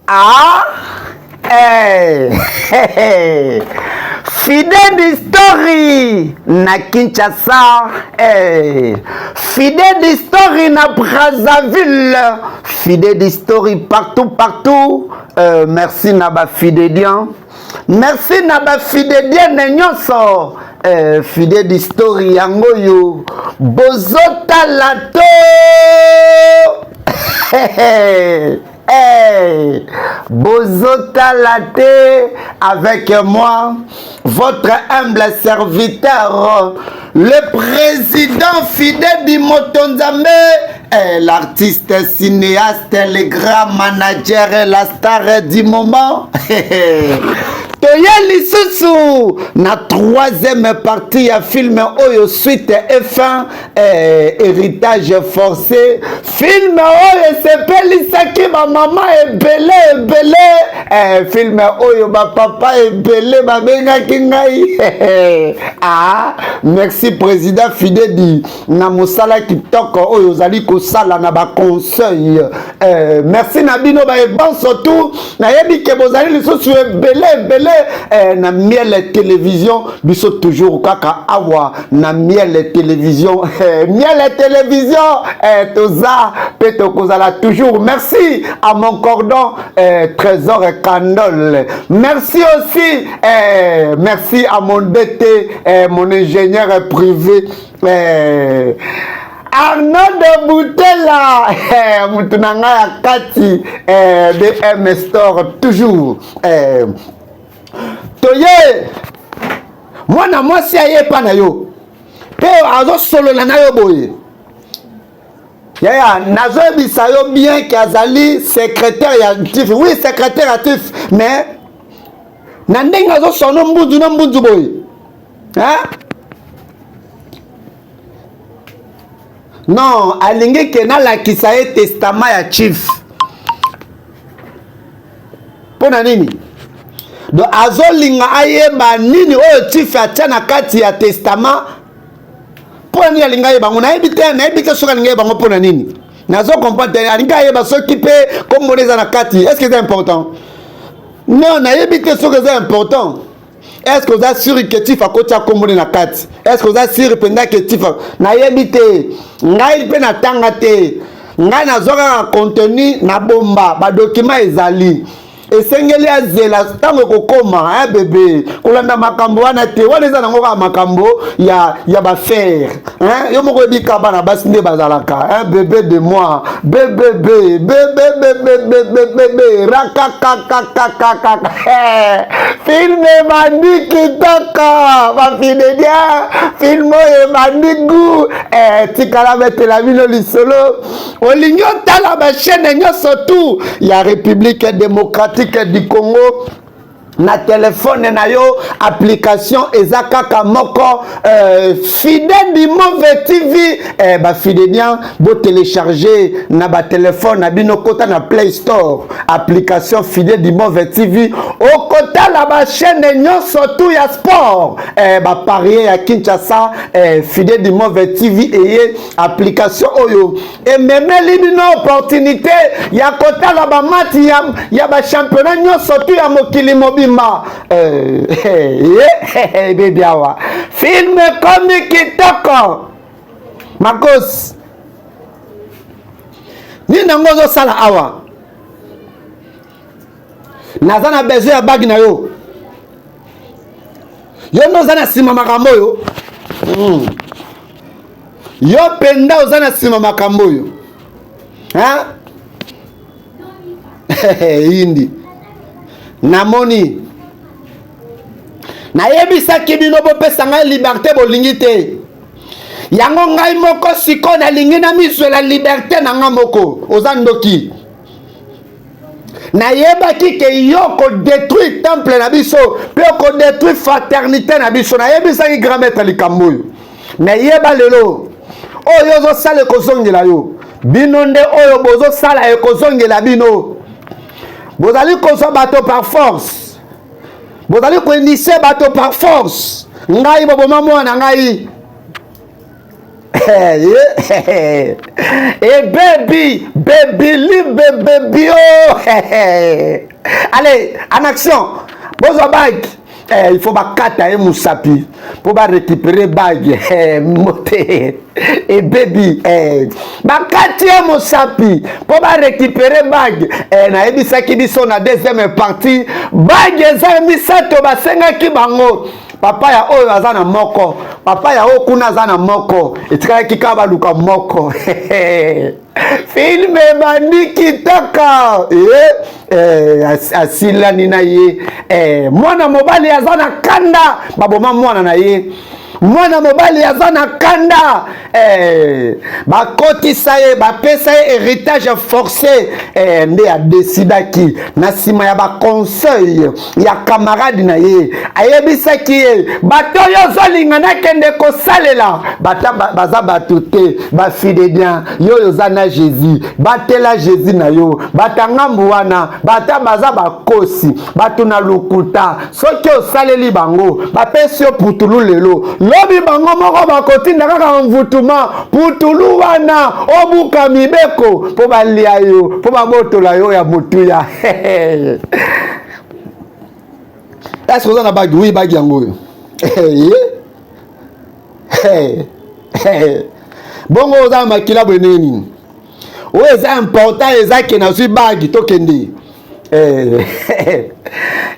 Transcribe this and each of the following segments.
Ah hey, hey, Fidèle Story na Kinshasa hey. Fidèle Story na Brazzaville Fidèle Story partout partout merci na ba fidéliens merci na ba fidélienne nyonso Fidèle Story yango yo bozotala to Hey, bozotala te avec moi, votre humble serviteur, le président Fidèle Bimotonzambe, eh, l'artiste cinéaste, le grand manager, la star du moment. Toye lisusu na troisième partie ya film oyo suite et fin eh, héritage forcé film oyo esepelisaki bamama ebele ebele eh, film oyo bapapa ebele babengaki ngai ah, merci président fidedi na mosala kitoko oyo ozali kosala na baconseil eh, merci na bino baebanso tout nayebi ke bozali lisusu ebele ebele eh, na miel télévision biso toujours kaka awa na miel télévision eh, miel télévision eh, toza mpe tokozala toujours. Merci à mon cordon eh, Trésor Candole. Merci aussi eh, merci à mon DT eh, mon ingénieur privé eh, Arnaud de Boutela eh, mutu na ngai ya kati eh, BM Store toujours eh, toye mwana mwasi aye epa na yo mpe azosolola na yo boye yaya nazoyebisa yo bien ke azali secrétaire ya tif oui secrétaire ya tif mais na ndenge azosona mbunzu na mbunzu boye hein? Non, alingi ke nalakisa ye testament ya chief mpo na nini? Donc azolinga ayeba nini oyo chief atia na kati ya testament. Mpo na nini alingi ayeba yango? Nayebi te, nayebi te soki alingi ayeba yango mpo na nini. Nazo comprendre te, alingi ayeba soki mpe kombo eza na kati. Est ce que eza important? Non, nayebi te soki eza important. Est ce que oza sûr ke chief akotia kombo na kati? Est ce que oza sûr mpenza ke chief? Nayebi te, ngai mpe natanga te. Ngai nazwa kaka contenu na bomba badokima ezali esengeli azela ntango ekokoma eh, bebe kolanda makambo wana te. Wana eza nango kaka makambo ya bafere eh, yo moko oyebika bana basi nde bazalaka eh, bebe de moi bbb bbbbbbb rakakakakakaka film ebandi kitoko bafidedia film oyo ebandi gu eh, tikala betela bino lisolo. Olingi otala bachaîne nyonso tu ya République démocratique du Congo na telefone na yo, application eza kaka moko Fidèle du Move TV. Bafidéliens botélécharge na batelefone na bino, kota na Play Store, application Fidèle du Move TV, okotala bachaîne nyonso tu ya sport baparie ya Kinshasa. Fidèle du Move TV eye application oyo ememeli bino opportunité ya kotala bamati ya bachampionnat nyonso tu ya mokili mobimba. Ebebi awa film ekomi kitoko makosi. Nini yango ozosala awa? Naza na besoin ya bagi na yo. Yo nde oza na nsima makambo oyo. Yo mpenza oza na nsima makambo oyo. Yindi namoni nayebisaki bino bopesa ngai liberté, bolingi te. Yango ngai moko sikoyo nalingi namizwela liberté na nga moko. Oza ndoki. Nayebaki ke yo kodétruire temple na biso mpe okodétruire fraternité na biso. Nayebisaki grand maître likambo oyo. Nayeba lelo oyo ozosala ekozongela yo. Bino nde oyo bozosala ekozongela bino. Bozali kozwa bato par force, bozali koinitier bato par force. Ngai boboma mwana ngai. Ebebi bebili bebebi o allez en action bozwa bague eh, il faut bakata ye mosapi mpo barécupere bague eh, mbote ebebi eh, bakati ye mosapi mpo barécupere bague eh, nayebisaki biso na deuxième partie bague eza misato basengaki bango papa ya oyo aza na moko papa ya oyo kuna aza na moko etikalaki kaka baluka moko filme ebandi kitoko eh, eh, asilani na ye eh, mwana mobali aza na kanda baboma mwana na ye mwana mobali aza na kanda eh, bakotisa ye bapesa ye héritage forcé eh, nde adesidaki na nsima ya baconseil ya camarade na ye ayebisaki ye bato oyo ozolinga nakende kosalela bata baza bato te bafidedien yo oyo oza na jésus batela jésus na yo bata ngambu wana bata baza bakosi bato na lokuta soki osaleli bango bapesi yo putulu lelo lobi bango moko bakotinda kaka mvutuma putulu wana obuka mibeko mpo balia yo mpo babotola yo ya motuya eske oza na bagi wi bagi yango oyo bongo oza na makila boye ndenge nini oyo eza important eza ke nazwi bagi tokende Eh,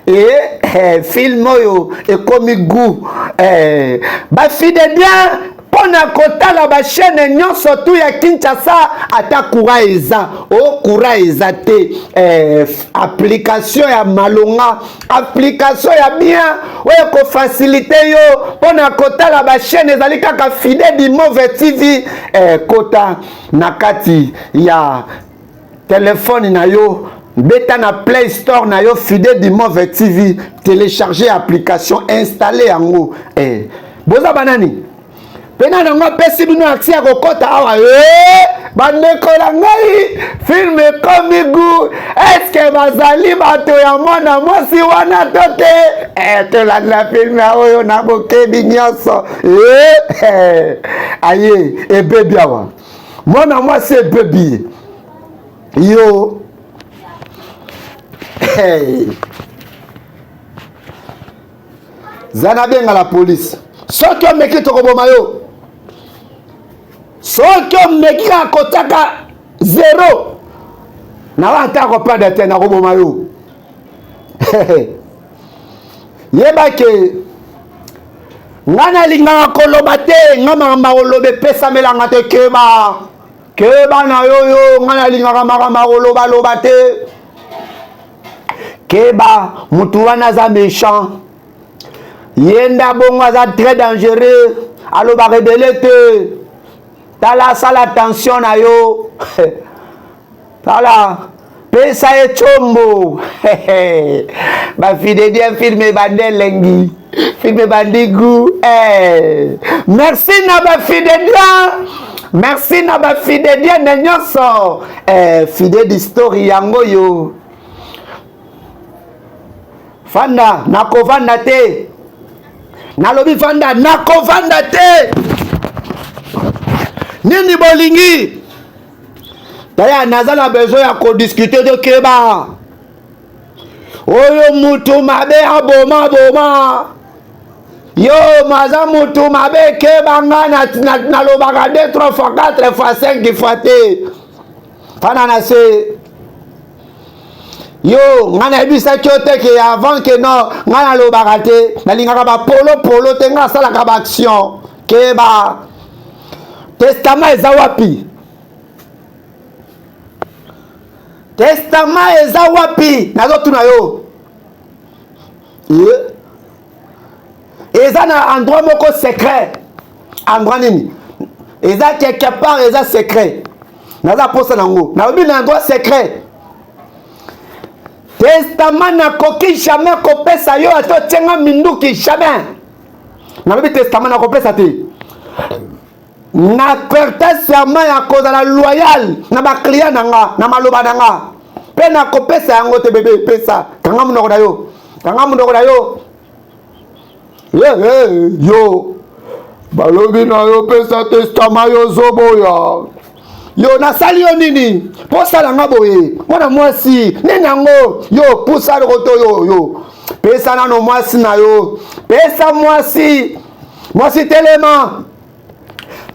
eh, eh, film oyo ekomi gout eh, bafide bien mpo na kotala bachaine nyonso tu ya kinshasa ata courant eza o oh, courant eza te eh, application ya malonga application ya bien oyo ekofasilite yo mpo na kotala bachaine ezali kaka fide dimove tv eh, kota na kati ya telefone na yo beta na play store na yo fide dimove tv telecharge application installe yango eh. boza banani mpe na yango apesi bino aksi ya kokɔta awa e eh, bandeko na ngai filme ekomi gu eske bazali bato ya mwana mwasi wana to te eh, tolanda filme oyo na bokebi nyonso eh, aye ebebi awa mwana mwasi ebebi yo hey. Zana benga la police. Soki omeki tokoboma yo. Soki omeki kaka kotaka zero na wa ata koperdre te nakoboma yo. Yeba ke nga nalingaka koloba te nga makambo ya koloba epesamelanga te keba keba na yo yo nga nalingaka makambo ya kolobaloba te keba mutu wana aza méchant ye nde abongo aza très dangereux alobaka ebele te tala asala attention na yo tala pesa ye combo bafidedien filme ebandi elengi filme ebandi gu eh. merci na bafidedien merci na bafidedienne nyonso eh, fide d'historie yango yo fanda nakovanda te nalobi fanda nakovanda te nini bolingi taya naza na besoin ya kodiskute to keba oyo mutu mabe aboma boma yo maza mutu mabe keba nga nalobaka 2 3 fois 4 fois 5 fois te fana na se yo nga nayebisaki yo te ke avant ke non nga nalobaka te nalingaka bapolopolo te nga asalaka baaction keba testament eza wapi testament eza wapi nazotuna yo eh? eza na endroit moko secret endroit nini eza quelque part eza secret naza posa nango nalobi na endroit secret testament nakoki jamais kopesa yo ata otienga minduki jamais nalobi testament nakopesa te na prete serment ya kozala loyal na baclient na nga na maloba na nga mpe nakopesa yango te bebe pesa kanga monoko na yo kanga monoko na yo yo. Balobi na yo pesa testament yo ozoboya. Yo nasali yo nini? Mpo osala nga boye mwana mwasi nini yango? Yo pusa lokoto yo yo pesa nano mwasi na yo, pesa mwasi, mwasi telema,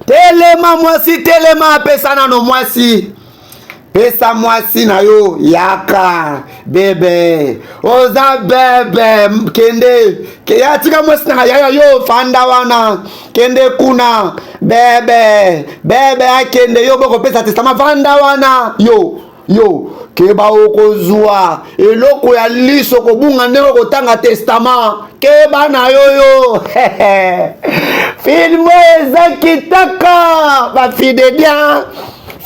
telema mwasi telema, pesa nano mwasi, pesa mwasi na yo, yaka bebe, oza bebe, kende ya tika mwasi na yaya yo, fanda wana, kende kuna bebe, bebe akende, yo bokopesa testament, fanda wana yo yo keba okozwa eloko ya liso kobunga ndenge okotanga testament, keba na yo yo. Filme oyo eza kitaka bafide bien,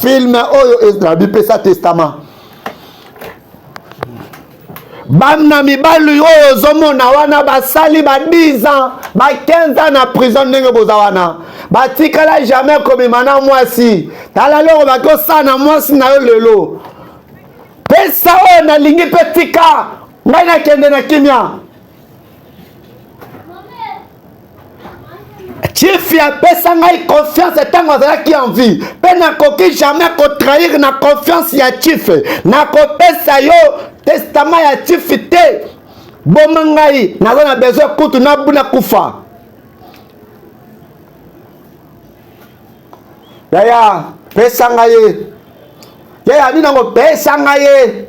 filme oyo ezala bipesa testament. Bana mibali oyo ozomona wana basali ba 10 ans ba 15 ans na prison, ndenge boza wana batikala jamais kobima na mwasi. Tala loko bakosala na mwasi na yo lelo. Pesa oyo nalingi mpe tika ngai nakende na kimia. Chief apesa ngai confiance ntango azalaki en vie, mpe nakoki jamais kotrahir na confiance ya chief. Nakopesa yo testament ya chief te, boma ngai, naza na besoin kutu nabuna kufa. Yaya pesa ngai ye, yaya nini yango, pesa ngai ye,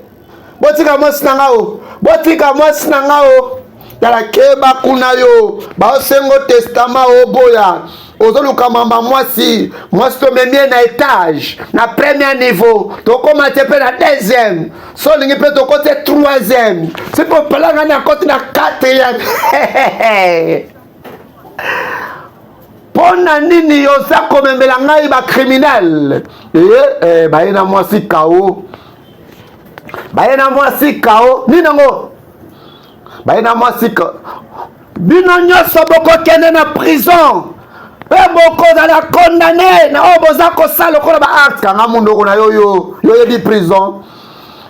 botika mwasi na nga o, botika mwasi na nga o. Tala keba kuna yo baosengo testament oboya, ozoluka mama mwasi, mwasi tomemi ye na etage na premier niveau, tokóma te mpe na deuxième, so olingi mpe tokoti troisième, si mpe opelanga na koti na quatrième. Mpo na nini oza komemela ngai bacriminel? E, baye na mwasi kao, baye na mwasi kao, nini yango? Baye na mwasi kao. Bino nyonso bokokende na prison mpe bokozala condamne na oyo boza kosala lokola ba acte. Kanga mondoko na yo, yo yoyebi prison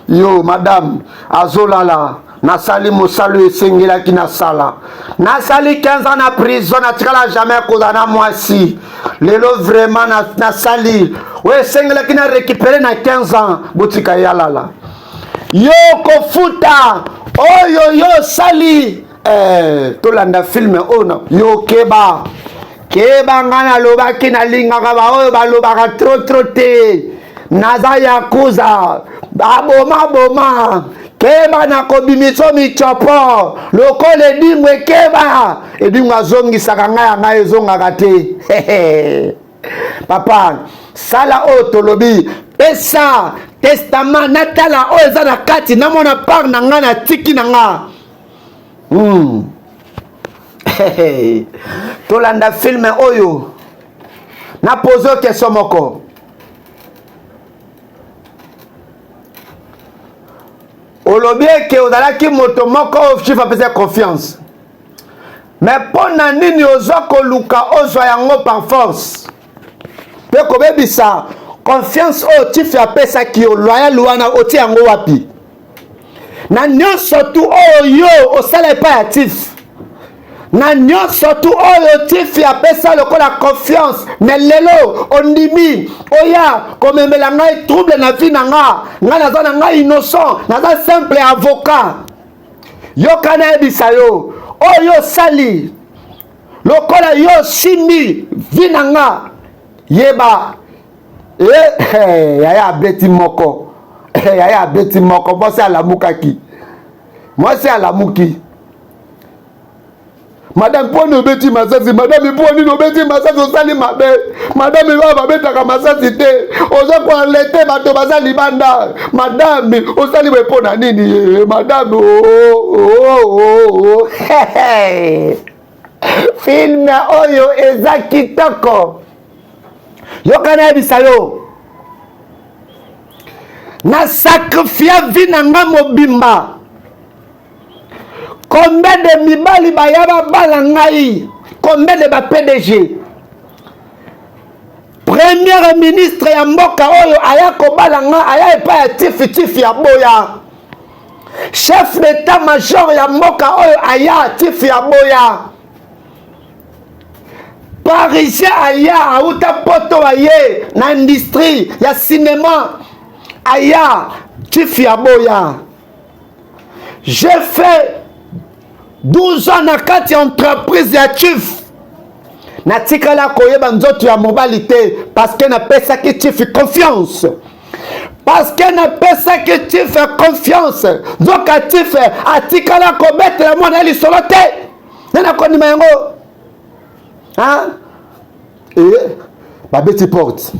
yo. Madame azolala, nasali mosala oyo esengelaki nasala, nasali 15 ans na prison, natikala jamais kozala na mwasi. Lelo vraiment nasali oyo esengelaki na récupere na 15 ans. Botika ye alala. Yo kofuta oyo yo osali. Tolanda filme oyo na yo keba keba. Ngai nalobaki nalingaka baoyo balobaka trop trop te, naza yakuza baboma boma. Keba na kobimiso michopo lokola edingwe, keba edingwe azongisaka ngai ya ngai ezongaka te. Papa, sala oyo tolobi, pesa testament, natala oyo eza na kati, namona part na ngai, natiki na nga. Tolanda filme oyo, na pose question moko. Olobi eke ozalaki moto moko oyo chief apesa confiance, mais mpo na nini ozwa koluka ozwa yango par force mpe kobebisa confiance oyo chief apesaki yo? Loyal wana otia yango wapi na nyonso tu oyo yo osala epai ya chief, na nyonso tu oyo chief apesa lokola confiance? Mais lelo ondimi oya komemela ngai trouble na vie na nga. Ngai naza na ngai innocent, naza simple avocat. Yoka, nayebisa yo, oyo osali lokola yo osimbi vie na nga, yeba yaya abeti moko, yaya abeti moko. Mwasi alamukaki, mwasi alamuki. Madame, mpo obeti masasi? Madame, mpo nini obeti masasi? Osali mabe madame, oyo babetaka masasi te, oza koalete bato baza libanda. Madame, osali boye mpo na nini madame? Oh, oh, oh. Filme oyo eza kitoko. Yoka, nayebisa yo, na sacrifia vie na nga mobimba. Combien de mibali baya babala ngai? Combien de ba PDG, premier ministre ya mboka oyo aya kobala nga, aya epai ya tifi, tifi ya boya. Chef d'état major ya mboka oyo aya, tifi ya boya. Parisien aya auta poto aye na industrie ya cinéma aya chief ya boya. J'ai fait 12 ans na kati ya entreprise ya chief. Natikala koyeba nzoto ya mobali te parce que napesaki chief confiance. Parce que napesaki chief confiance. Nzoka chief atikala kobetela mwana ya lisolo te. Nde nakondima yango. Hein? Eh, babeti porte.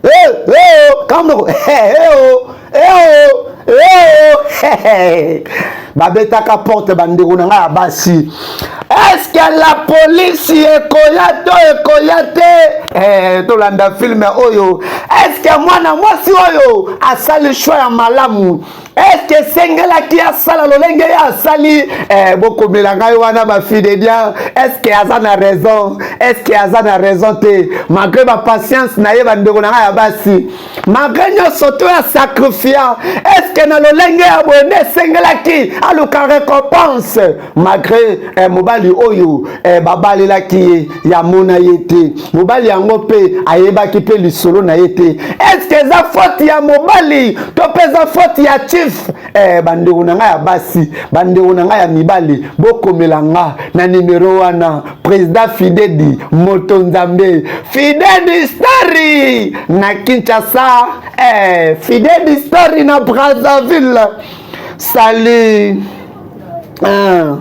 Eh, eh, oh, kamoko. Eh, eh, oh, eh, oh, eh, oh. Babetaka porte bandeko na ngai ya basi. Est-ce que la police ekoya to ekoya te? Eh, tolanda film oyo. Est-ce que mwana mwasi oyo asali choix ya malamu? Est-ce que esengelaki asala lolenge ye asali? Eh, bokomela ngai wana ba fidéliens. Est-ce que aza na raison? Est-ce que aza na raison te? Malgré ba patience na ye bandeko na ngai ya basi, malgré nyonso to ya sacrifia, est-ce que na lolenge ya boye nde esengelaki aluka récompense? Malgré eh, mobali oyo eh, babalelaki ye yamona ye te, mobali yango mpe ayebaki mpe lisolo na ye te. Est-ce que eza faute ya mobali to mpe eza faute ya chief? Eh, bandeko na ngai ya basi, bandeko na ngai ya mibali, bokomela nga na numero wana. Président Fidedi moto Nzambe, Fidedi Story na Kinshasa, eh, Fidedi Story na Brazzaville. Salut. Ah.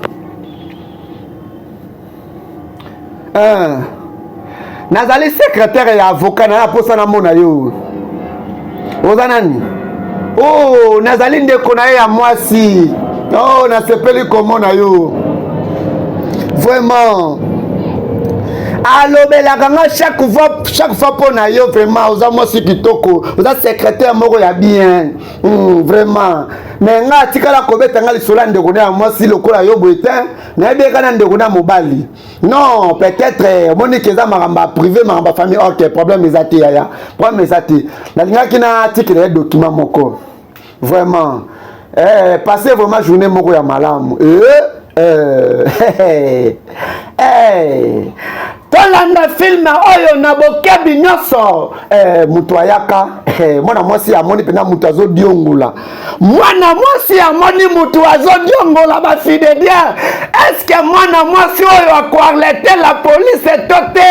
Ah. Nazali secrétaire ya avocat na posa namona yo. Oza nani? Oh, nazali ndeko na ye ya mwasi. Oh, nasepeli komona yo. Vraiment. Alobelaka nga chaque fois, chaque fois mpo na yo. Vraiment oza mwasi kitoko, oza secrétaire moko ya bien. Vraiment. Mais nga atikala kobeta nga lisolo ya ndeko na ya mwasi lokola yo boye te. Nayebi eka na ndeko na mobali. Non, peut-être omoni ke eza makambo ya privé, makambo ya famille. Ok, problème eza te yaya, problème eza te. Nalingaki natikela ye document moko. Vraiment. Eh, passez vraiment journée moko ya malamu. Eh, eh, eh. Tolanda film oyo na bokebi nyonso. Eh, moto ayaka, eh, mwana mwasi amoni mpenza moto azodiongola. Mwana mwasi amoni moto azodiongola ba fidélien. Est-ce que mwana mwasi oyo akoarlete la police to te?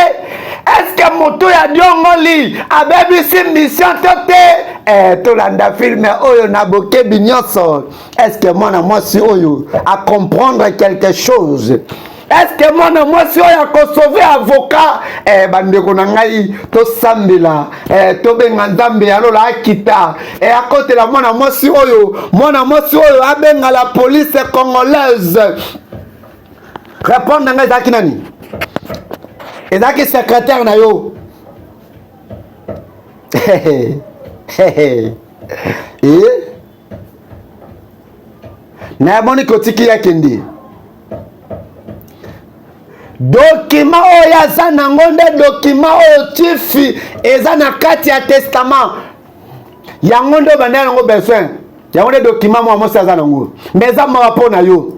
Est-ce que moto ya diongoli abebisi mission to te? Eh, tolanda film oyo na bokebi nyonso. Est-ce que mwana mwasi oyo a comprendre quelque chose? Est-ce que mwana mwasi oyo akosauve avocat? Eh, bandeko na ngai, tosambela, eh, tobenga Nzambe ya lola akita, eh, akotela mwana mwasi oyo, mwana mwasi oyo abenga la police congolaise. Répondre na ngai ezalaki nani? Ezalaki secrétaire na yo. Eh? Nayamoni kotiki ya kende. Dokima oyo aza nango nde dokima oyo tifi eza na kati ya testament. Yango nde obanda yango besoin. Yango nde dokima mwa mwasi aza nango. Mais eza mawa mpo na yo.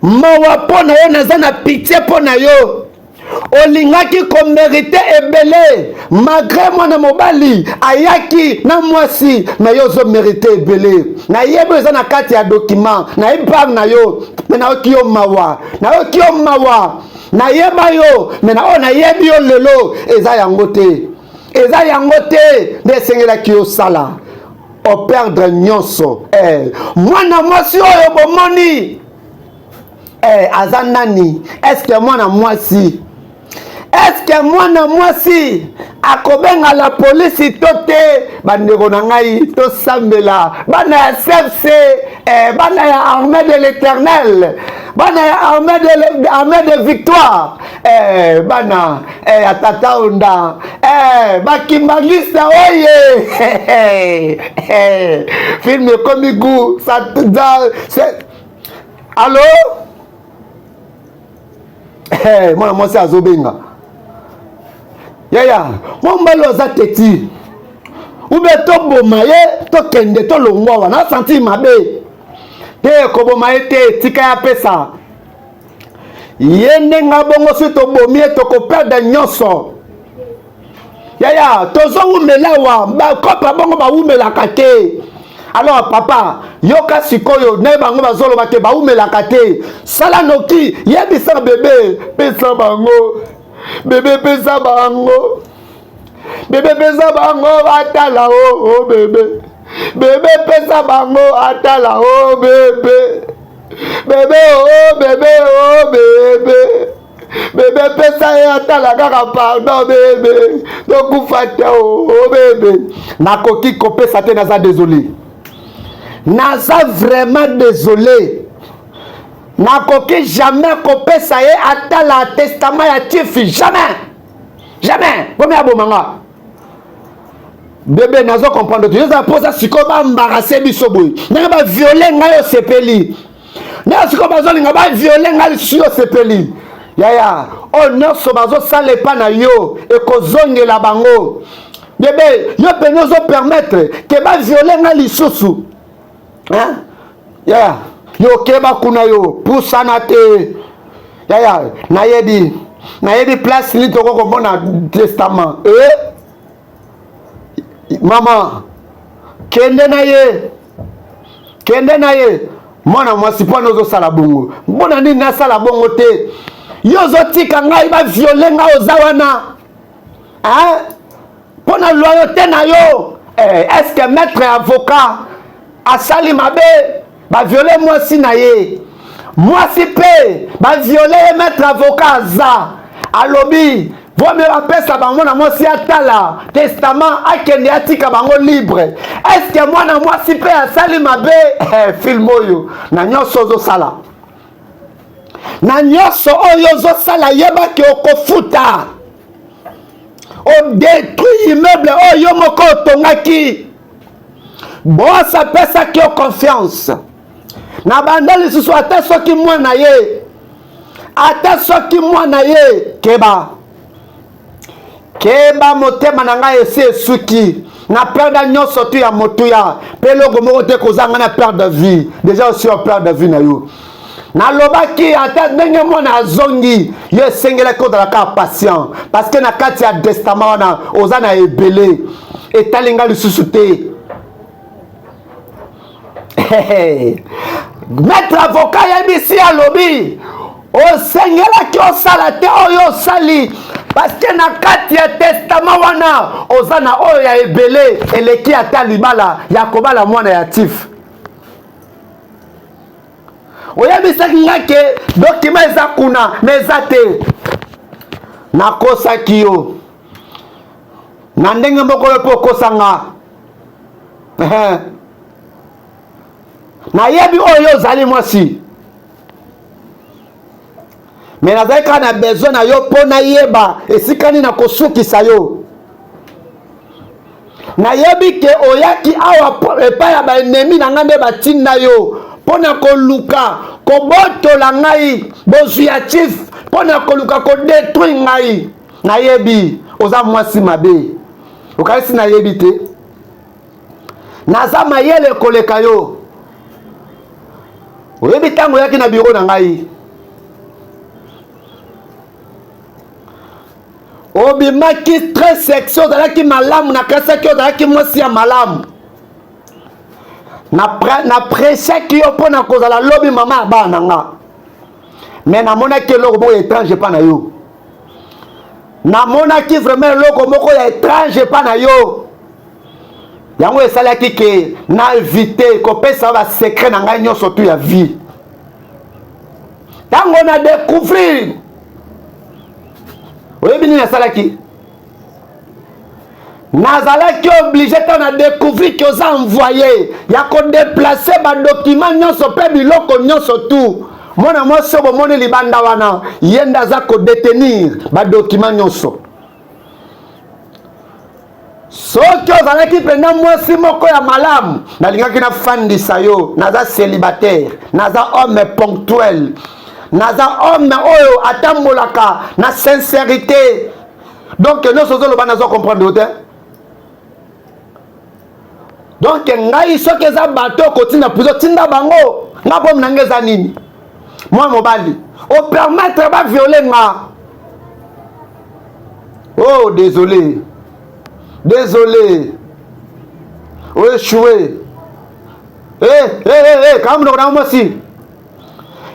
Mawa mpo na yo, naza na pitié mpo na yo. Olingaki komerite ebele malgré mwana mobali ayaki na mwasi, mais yo ozomerite ebele. Nayebi eza na kati ya document, nayebi part na yo, mais nayoki yo mawa, nayoki yo mawa. Nayeba yo, mais na oyo nayebi yo lelo eza yango te, eza yango te nde esengelaki yo sala. Operdre nyonso. Eh, mwana mwasi oyo bomoni, eh, aza nani? Est-ce que mwana mwasi, est-ce que mwana mwasi akobenga la polisi to te? Bandeko na ngai, tosambela bana ya CFC, eh, bana ya armée de l'éternel, bana ya armée de, armée de victoire, eh, bana, eh, ya tata Onda, eh, bakimbangista oye. Eh, film ekomi goût. Ça, ça, allo? Eh, mwana mwasi azobenga yaya, mwa mobali aza teti ube toboma ye, tokende tolongwa wana, asanti mabe te. Koboma ye te, tika ya pesa. Ye ndenge abongo, soki tobomi ye, tokoperdre nyonso. Yaya, tozowumela awa, bakopa bongo bawumelaka te. Alors papa, yoka sikoyo naye, bango bazoloba te, bawumelaka te. Sala noki, yebisa bebe, pesa bango, bebe, pesa bango, bebe, pesa bango atala. O oh, oh, bebe, bebe, pesa bango atala. O oh, bebe, bebe, o oh, bebe, o oh, bebe, bebe, pesa ye atala kaka. Pardon bebe, tokufa te. O oh, bebe, nakoki kopesa te. Naza désolé, naza vraiment désolé. Nakoki jamais kopesa ye atala testament ya chief, jamais, jamais. Bomi abomanga bebe. Nazo comprendre te. Ozala mposa sikoyo baembarrasser biso boye, ndenge bavioler ngai osepeli, ndenge sikoyo bazolinga bavioler ngai lisusu, osepeli. Yaya, oyo nyonso bazosala epa na yo ekozongela bango. Bebe, yo pene ozopermettre ke bavioler ngai lisusu? Yaya, yo keba kuna, yo pusana te. Yaya, nayebi, nayebi place nini toko komona testament. E mama, kende na ye, kende na ye. Mwana mwasi, mpona ozosala bongo, mpona nini? Nasala bongo te. Yo ozotika ngai bavioler ngai, oza wana mpo na loyauté na yo. Eh, est ce que maître avocat asali mabe? Bavioler mwasi na ye, mwasi mpe bavioler ye. Maître avocat aza alobi vomi bapesa bango na mwasi atala testament, akende, atika bango libre. Est ce que mwana mwasi mpe asali mabe? Eh, film oyo, na nyonso ozosala, na nyonso oyo ozosala, yebaki okofuta. Odétruire immeuble oyo yo moko otongaki. Boss apesaki yo confiance na banda lisusu, ata soki mwana ye, ata soki mwana ye. Keba, keba. Motema na ngai esi esuki na perdre nyonso tu ya motuya, mpe eloko moko te kozanga na perte de vie. Déjà osi operdre vie na yo. Nalobaki, ata ndenge mwana azongi, yo esengelaki ozala kaka patient, parce que na kati ya testament wana oza na ebele. Etali nga lisusu te. Maître avocat yebisi, alobi osengelaki osala te oyo osali, parce que na kati ya testament wana oza na oyo ya ebele eleki ata libala ya kobala mwana ya chief. Oyebisaki nga ke document eza kuna, mais eza te. Nakosaki yo na ndenge moko oyo mpo okosanga. Nayebi oyo ozali mwasi, mais nazali kaka na besoin na yo mpo nayeba esika nini nakosukisa yo. Nayebi ke oyaki awa epai ya baennemis na ngai nde batinda yo mpo na koluka kobotola ngai bozwi ya chief, mpo na koluka kodétruire ngai. Nayebi oza mwasi mabe. Okanisi nayebi te? Naza mayele koleka yo. Oyebi, ntango oyaki na biro na ngai, obimaki très sexy, ozalaki malamu. Nakasaki ozalaki mwasi ya malamu. Napressaki yo mpo na kozala lobi mama ya bana na nga, mais namonaki eloko moko ya étrange epa na yo. Namonaki vraiment eloko moko ya étrange epa na yo. Yango esalaki ke na évite kopesa basecret na ngai nyonso tu ya vie. Ntango na découvrir, oyebi nini asalaki? Nazalaki obligé, ntango na découvrir ke oza envoyé ya kodéplacer badocument nyonso mpe biloko nyonso tu. Mwana mwasi oyo bomoni libanda wana, ye nde aza kodétenir badocument nyonso. Soki ozalaki mpenza mwasi moko ya malamu, nalingaki nafandisa yo. Naza célibataire, naza homme ponctuel, naza homme oyo atambolaka na sincérité. Donc nyonso ozoloba, naza comprendre yo te. Donc ngai, soki eza bato okotinda prison, tinda bango. Nga bomi na ngai eza nini? Mwana mobali. Opermettre baviole nga? Oh, désolé, désolé, oéchoué. Eh, eh, eh, eh, kanga monoko na mwasi.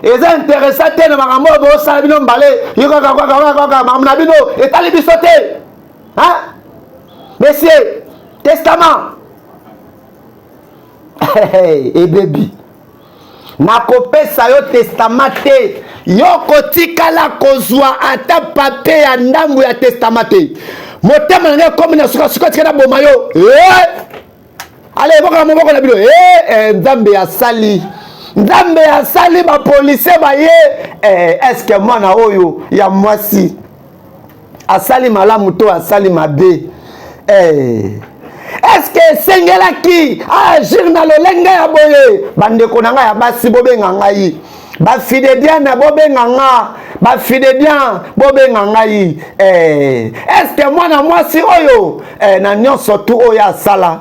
Eza interesa te na makambo oyo bosala bino mbale. Yo kaka kaka kaka makambo na bino etali biso te. Hein, monsieur? Testament ebebi. Nakopesa yo testament te. Yo kotikala kozwa ata papier ya ndambo ya testament te. Motema na ngai ekomi na sukasuka, tika naboma yo. Eh! Ale, bokaka moboko na bino. Eh, eh, Nzambe asali, Nzambe asali, bapolisie baye. Eh, eske mwana oyo ya mwasi asali malamu to asali mabe? Eh, eske esengelaki aagir na lolenge ya boye? Bandeko na ngai ya basi, bobenga ngai bafidediane, bobenga nga bafidedian, bobenga ngai. Eh, eske mwana mwasi oyo, eh, na nyonso tu oyo asala,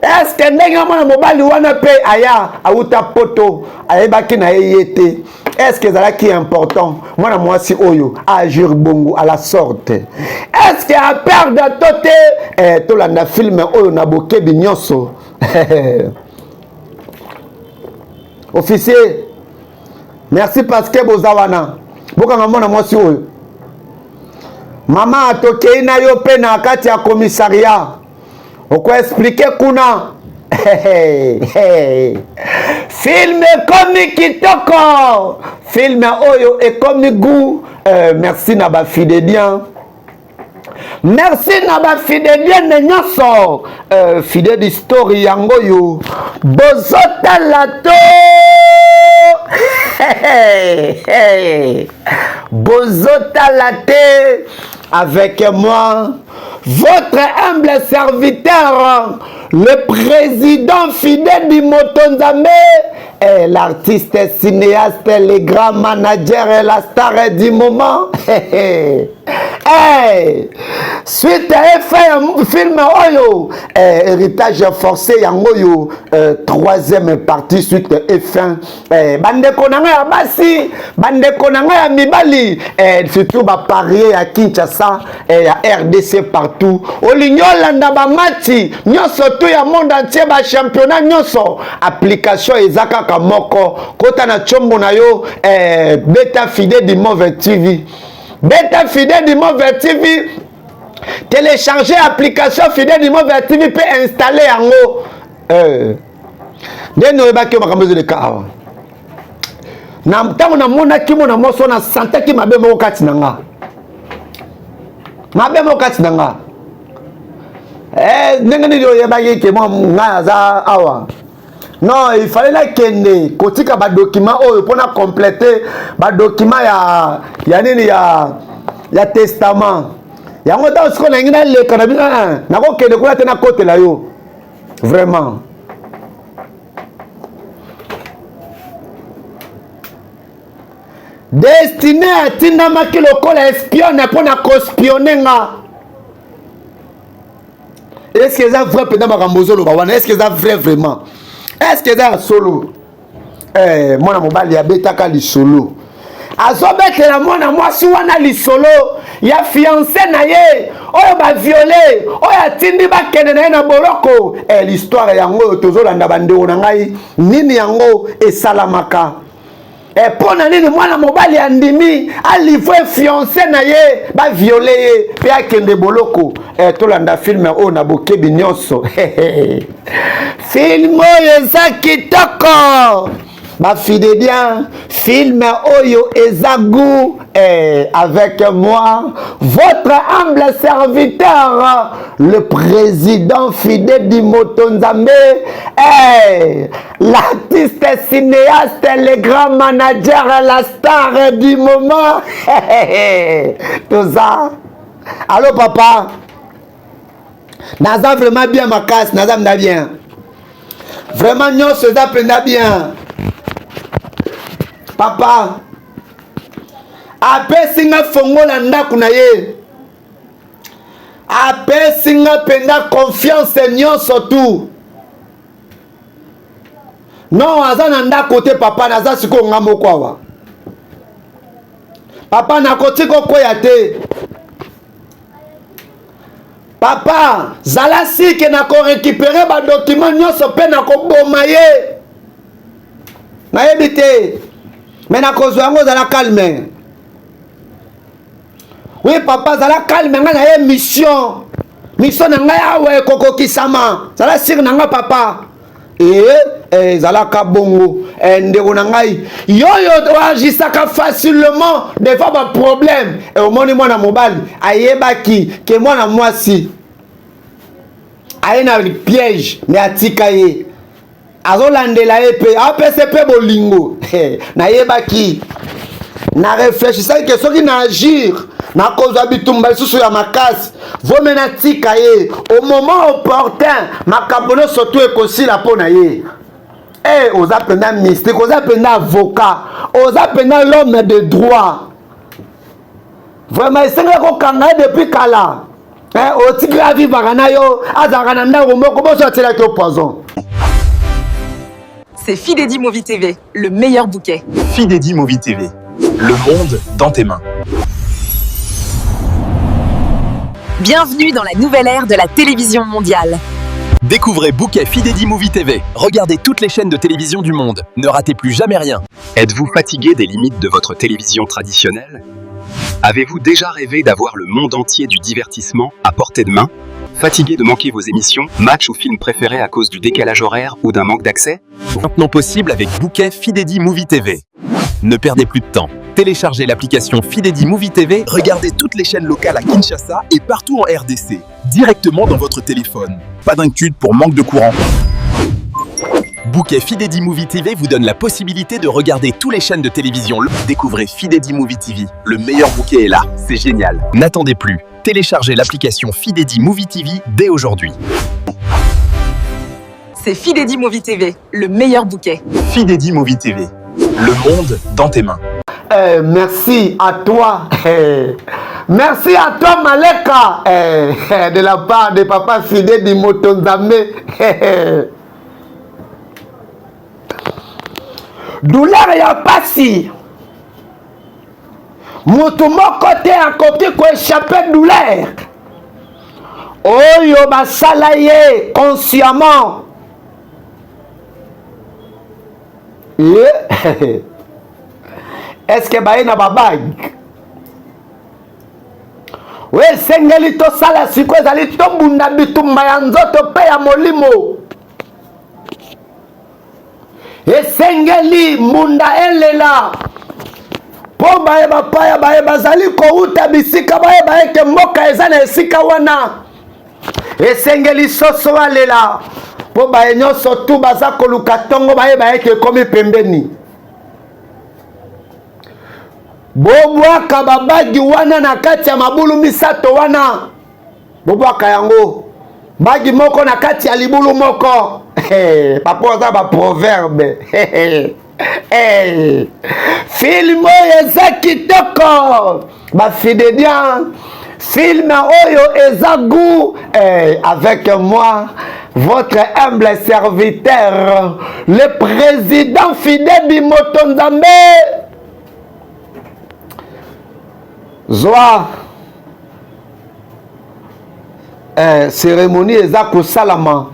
eske ndenge mwana mobali wana mpe aya auta poto, ayebaki na ye ye te, eske ezalaki important mwana mwasi oyo aagir bongo à la sorte? Eske aperdre to te? Eh, tolanda film oyo na bokebi nyonso. Officier, merci parce que boza wana. Bokanga mwana mwasi oyo. Mama, tokei na yo mpe na kati ya commissariat, okoexpliquer kuna. Film ekomi kitoko, film oyo ekomi goût. Merci na bafidéliens, merci na bafideliene nyonso. Fidèle story yango oyo bozotala to bozotala te, avec moi, votre humble serviteur, le président fidèle du Motonzambe et l'artiste cinéaste, le grand manager et la star du moment. Hey, suite à effet film oyo, eh, héritage forcé yango oyo, eh, troisième partie, suite et fin. Eh, bandeko na ngai ya basi, bandeko na ngai ya mibali, eh, surtout baparie ya Kinshasa, eh, ya RDC partout, olingi olanda bamatch nyonso tu ya monde entier, bachampionnat nyonso, application eza kaka moko. Kota na tiombo na yo, eh, beta Fide du Move TV, beta Fide du Move TV, télécharger application Fide du Move TV mpe installe yango. Eh. Ndenge oyebaki yo makambo ezoleka awa, na ntango namonaki mona mwasi wana, nasantaki mabe moko kati na nga, mabe moko kati na nga. Eh, ndenge nini oyebaki ke mwa ngai aza awa? Non, il fallait nakende kotika badocument oyo mpona compléter badocument ya nini, ya testament yango. Ntango sikoyo nalingi naleka na bino, nakokende kuna te, nakotela yo vraiment. Destine atindamaki lokola espionne mpo na koespionner nga. Est-ce eza vrai mpenza makambo ozoloba wana? Est-ce eza vrai vraiment? Est-ce eza ya solo? Eh, mwana mobali abetaka lisolo, azobetela mwana mwasi wana lisolo ya fiancé na ye oyo baviole, oyo atindi bakende na ye na boloko. Eh, l'histoire yango oyo tozolanda, bandeko na ngai, nini yango esalamaka? E, mpo na nini mwana mobali andimi alivre fiancé na ye, baviole ye mpe akende boloko? E, tolanda film oyo na bokebi nyonso. Film oyo eza kitoko, bafidélien, film oyo eza goût. Eh, avec moi, votre humble serviteur, le président fidèle du Motonzambe, eh, l'artiste cinéaste, le grand manager, la star du moment. Tout ça. Allô papa, naza vraiment bien makasi, naza mna bien. Vraiment nyonso eza mpenza bien. Papa apesi nga fongola ndako na ye, apesi nga mpenza confiance nyonso tu. Non, aza na ndako te papa, naza sikoyo nga moko awa. Papa nakotika okweya te. Papa zala sike na korekipere badokima nyonso mpe nakoboma ye. Nayebi te me nakozwa yango, zala calme. Oui papa, zala calme, ngai na ye mission mission na ngai awa ekokokisama, zala sire na ngai papa. Ee ezalaka bongo e, ndeko na ngai yoyo oagisaka facilement devant baproblème. E, omoni mwana mobali ayebaki ke mwana mwasi aye na piège me atika ye, azolandela ye mpe apesa mpe bolingo. Nayebaki, na reflechisaki ke soki na agir nakozwa bitumba lisusu ya makasi, vome natika ye au moment opportun, makambo nyonso tu ekosila mpo na ye. E, oza mpenza mystique, oza mpenza avocat, oza mpenza l'homme de droit. Vraiment esengeli kokanga ye depuis kala. Eh, otiki avivaka na yo, azalaka na ndako moko, boso atielaki yo poison. C'est Fidedi Movie TV, le meilleur bouquet. Fidedi Movie TV, le monde dans tes mains. Bienvenue dans la nouvelle ère de la télévision mondiale. Découvrez Bouquet Fidedi Movie TV. Regardez toutes les chaînes de télévision du monde. Ne ratez plus jamais rien. Êtes-vous fatigué des limites de votre télévision traditionnelle? Avez-vous déjà rêvé d'avoir le monde entier du divertissement à portée de main? Fatigué de manquer vos émissions, matchs ou films préférés à cause du décalage horaire ou d'un manque d'accès? Maintenant possible avec Bouquet Fidedi Movie TV. Ne perdez plus de temps. Téléchargez l'application Fidedi Movie TV, regardez toutes les chaînes locales à Kinshasa et partout en RDC, directement dans votre téléphone. Pas d'inquiétude pour manque de courant. Bouquet Fidedi Movie TV vous donne la possibilité de regarder toutes les chaînes de télévision. Découvrez Fidedi Movie TV. Le meilleur bouquet est là. C'est génial. N'attendez plus. Téléchargez l'application Fidedi Movie TV dès aujourd'hui. C'est Fidedi Movie TV, le meilleur bouquet. Fidedi Movie TV, le monde dans tes mains. Eh, merci à toi. Eh, merci à toi Maleka, eh, de la part de papa Fidedi Motonzambe. Eh, douleur ya pasi, moto moko te akoki koechappe douleur oyo basala ye consciemment. Est-ce que baye na babague oyo esengeli tosala sikoyo ezali tobunda bitumba ya nzoto mpe ya molimo. Esengeli mbunda elela mpo baye bapaya baye bazali kowuta bisika bayeba ete mboka eza na esika wana. Esengeli soso alela mpo baye nyonso tu baza koluka ntongo bayeba ete ekomi pembeni. Bobwaka babagi wana na kati ya mabulu misato wana, bobwaka yango bagi moko na kati ya libulu moko. Hey, papa oza baproverbe. Hey, filme oyo eza kitoko, bafidedian. Filme oyo eza goût. Hey, avec moi, votre humble serviteur, le président Fidedi Motonzambe. Zwa cérémonie eza kosalama.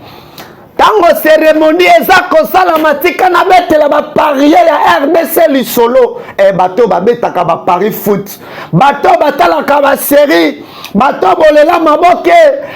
Ntango cérémonie eza kosalama, tika nabetela baparie ya RDC lisolo. Bato babetaka bapari foot, bato batalaka baserie, bato bolela maboke,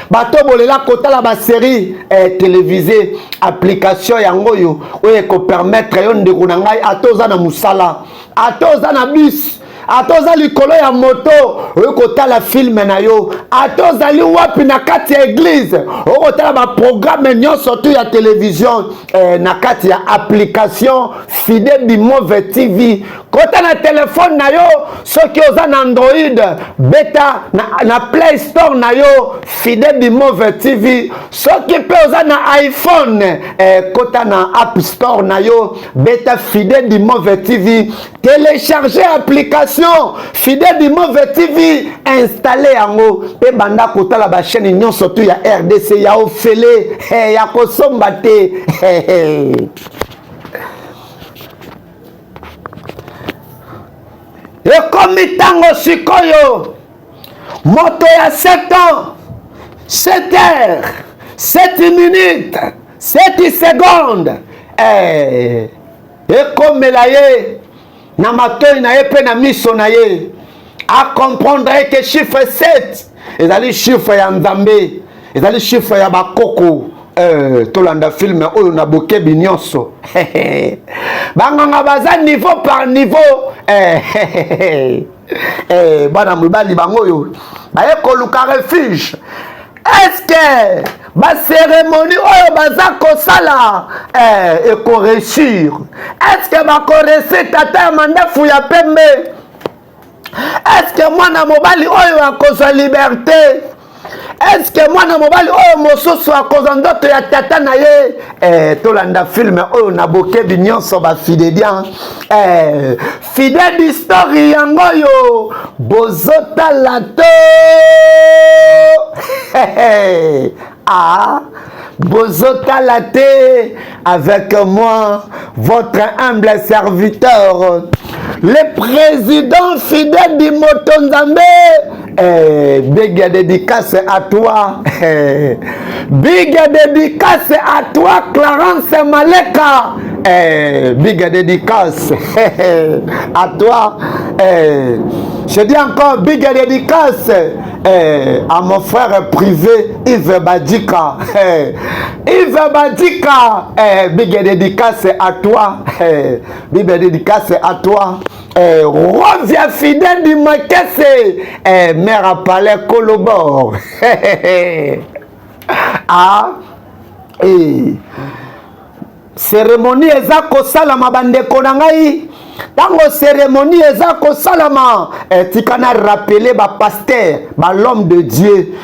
bato bolela kotala baserie télévisée. Application yango oyo oyo ekopermettre yo ndeko na ngai, ata oza na mosala, ata oza na bus, ata oza likolo ya moto, oyo kotala filme na yo, ata ozali wapi na kati ya eglize, oyo kotala baprograme nyonso tu ya televizio na kati ya application Fidedi Move TV. Kota na telefone na yo, soki oza na Android, beta na Play Store na yo Fidedi Move TV. Soki mpe oza na iPhone, kota na App Store na yo, beta Fidedi Move TV, télécharger application Fidedi Move TV, installer yango mpe banda kotala ba chaîne nyonso tu ya RDC ya ofele, ya kosomba te. Ekomi Ekomi ntango sikoyo moto ya 7 ans, 7 heures, 7 minutes, 7 secondes, eh, ekomela ye na matoi na ye mpe na miso na ye, acomprendre ye ke chiffre 7 ezali chiffre ya Nzambe, ezali chiffre ya bakoko. Tolanda filme oyo na bokebi nyonso. Banganga baza niveau par niveau. Bana mibali bango oyo baye koluka refuge, eske baseremoni oyo baza kosala ekoréussir? Eske bakoréussir tata ya mandefu ya pembe? Eske mwana mobali oyo akozwa liberté? Eske mwana mobali oyo mosusu akozwa ndoto ya tata na ye? Tolanda filme oyo na bokebi nyonso, bafidedian. Fidèle Story yango oyo bozotala to ah, bozotala te, avec moi, votre humble serviteur, le président Fidèle du Moto Nzambe. Big dédicace à toi, big dédicace à toi, Clarence Maleka. Big dédicace à toi. Je dis encore big dédicace à mon frère privé Yves Badika. Yves Badika, big dédicace à toi, big dédicace à toi. Reviens fidèle du Makese, mère à palais Kolobor. Ah, cérémonie eza kosalama, bandeko na ngai. Ntango cérémonie eza kosalama, tika na rappeler bapasteur, bal'homme de Dieu,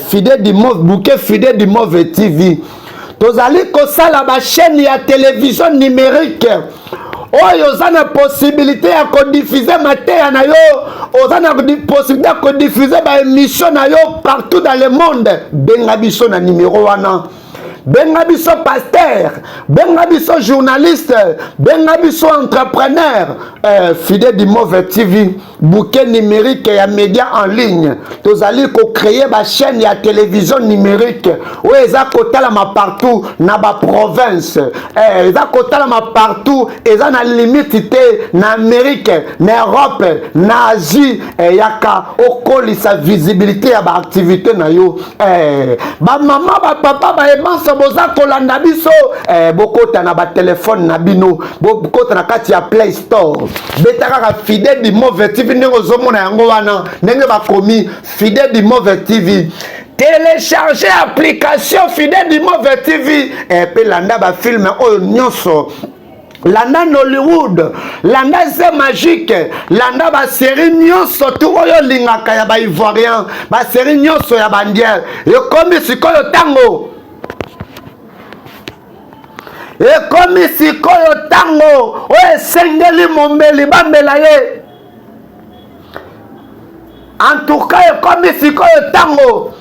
fidèle du Mauve, bouquet Fidèle du Mauve TV, tozali kosala bachaîne ya télévision numérique oyo oza na possibilité ya kodiffuser mateya na yo, oza na possibilité ya kodiffuser baémission na yo partout dans le monde. Benga biso na numéro wana. Benga biso pasteur, benga biso journaliste, benga biso entrepreneur. Fidèle du Mauve TV, bouquet numérique ya média en ligne, tozali kocréer bachaîne ya télévision numérique oyo eza kotalama partout na baprovince, eza kotalama partout, eza na limite te, na Amérique, na Europe, na Asie. Yaka okolisa visibilité ya baactivité na yo. Bamama, bapapa, bayebanso boza kolanda biso, bokota na batelefone na bino, bokota na kati ya Play Store, beta kaka Fidèle du Mauve TV ndenge ozomona yango wana, ndenge bakomi Fidèle du Mauve TV. Télécharger application Fidèle du Mauve TV mpe landa bafilme oyo nyonso. Landa Nollywood, landa Ze Magique, landa basérie nyonso tu oyo olingaka ya baivoirien, basérie nyonso ya baindien. Ekomi sikoyo ntango, ekomi sikoyo ntango oyo esengeli momeli bamela ye. En tout cas, ekomi sikoyo ntango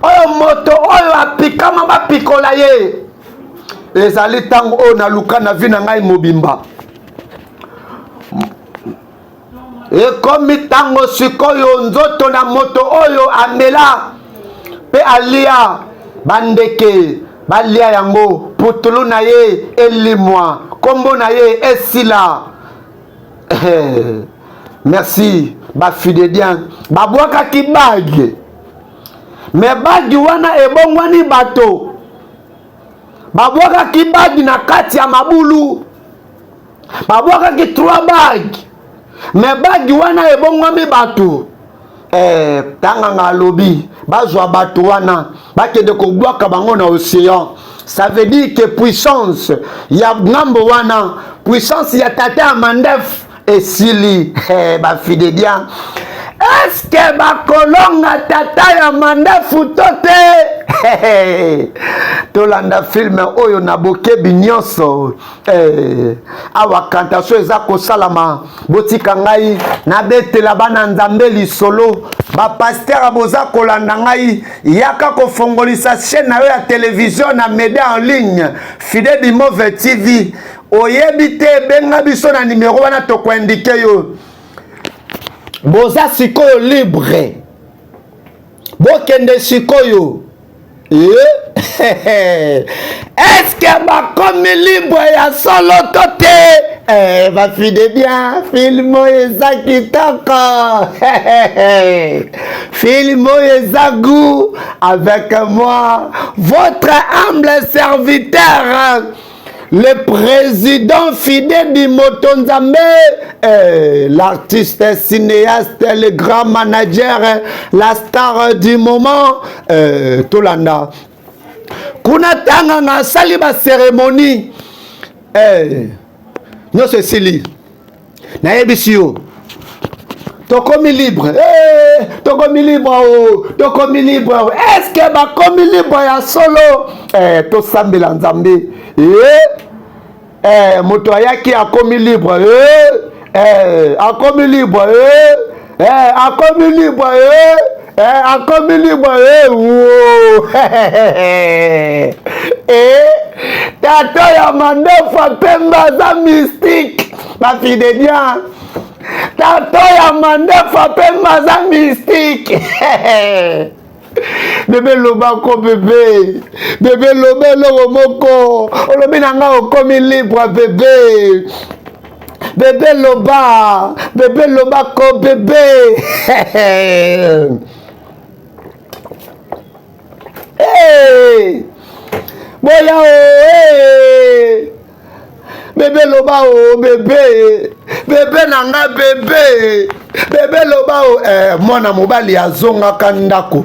oyo moto oyo apikama bapikola ye. Ezali ntango oyo naluka na vie na ngai mobimba. Ekomi ntango sikoyo nzoto na moto oyo amela mpe alia bandeke balia yango, putulu na ye elimwa, nkombo na ye esila. Merci bafidédien. Babwakaki bague, mais bague wana ebongwani bato. Babwakaki bague na kati ya mabulu, babwakaki trois bague, mais bague wana ebongwami bato. Tanganga alobi bazwa bato wana, bakende kobwaka bango na océan. Ça veut dire que puissance ya ngambo wana, puissance ya tata ya mandef esili. Bafidédien, eske bakolonga tata ya mandefu to te? Tolanda filme oyo na bokebi nyonso. Awa kantation eza kosalama, botika ngai nabetela bana Nzambe lisolo. Bapasteur boza kolanda ngai, yaka kofongolisa chaîne na yo ya télévision na média en ligne Fidèle du Mauve TV. Oyebi te, benga biso na nimero wana, tokoindiquer yo. Boza sikoyo libre. Bokende sikoyo. Eh? Est-ce bakomi libre ya solo to te? Eh, bafide bien, film oyo eza kitoko. Film oyo eza goût avec moi, votre humble serviteur. Le président Fidé Dimoto Nzambe, eh, l'artiste cinéaste, le grand manager, la star du moment, eh, Tolanda. Kuna tanga nga sali ba cérémonie. Eh, nyonso esili. Nayebisi yo. Tokomi libre. Eh, tokomi libre oh, tokomi libre. Oh. Est-ce que bakomi libre ya solo? Eh, tosambela Nzambe. Eh, eh, moto ayaki akomi libre. Eh, eh, akomi libre. Eh, eh, akomi libre. Eh, eh, akomi libre. Eh, wo. Eh, tata ya mandefu pembe aza mystique. Bafide bien. Tata ya mandefu pembe aza mystique. Bebe lobako bebe, bebe loba eloko moko, olobi na nga okomi libre bebe. Bebe loba, bebe lobako bebe. Hey! Boya o, hey! Bebe loba o, bebe. Bebe na nga bebe. Bebe loba o, eh, mwana mobali azongaka ndako.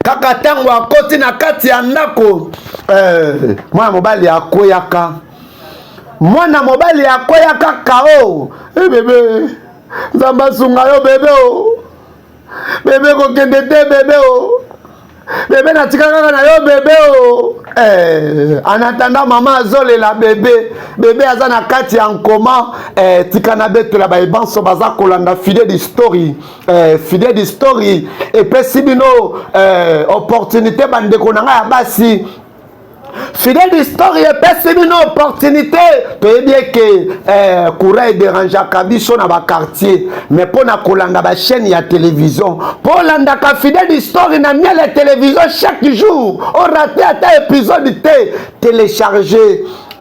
Kaka ntango akoti na kati ya ndako, eh, mwana mobali akweyaka. Mwana mobali akweyaka kao. Eh, bebe, Nzambe asunga yo bebe o. Bebe kokende te bebe o. Bebe natika kaka na yo bebe o. Eh, en attendant mama azolela bebe. Bebe aza na kati ya nkoma. Eh, tika na betola baye banso baza kolanda Fidèle di Story. Eh, Fidèle di Story epesi bino eh, opportunité bandeko na ngai ya basi. Fidèle d'histoire epesi bino opportunité. Toyebi eke eh, courant ederangeaka biso na baquartier, mais mpo na kolanda bachaîne ya télévision, mpo olandaka Fidèle d'histoire na miel ya télévision chaque jour, orate ata épisode te. Télécharge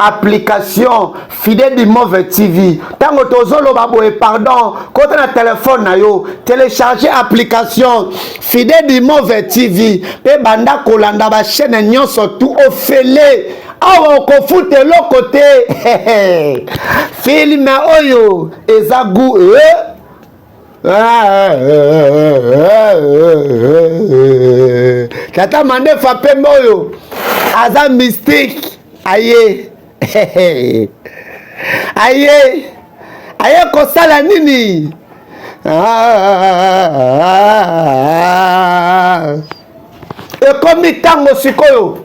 application Fidèle du Mauve TV. Tango tozoloba boye, pardon, kota na telefone na yo, télécharge application Fidèle du Mauve TV pe banda kolanda ba chaîne nyonso tout ofele. Awa okofuta eloko te. Film oyo eza goût. Eh? Tata mandefa pembe oyo aza mystique. Aye aye aye kosala nini? Ekomi ntango sikoyo,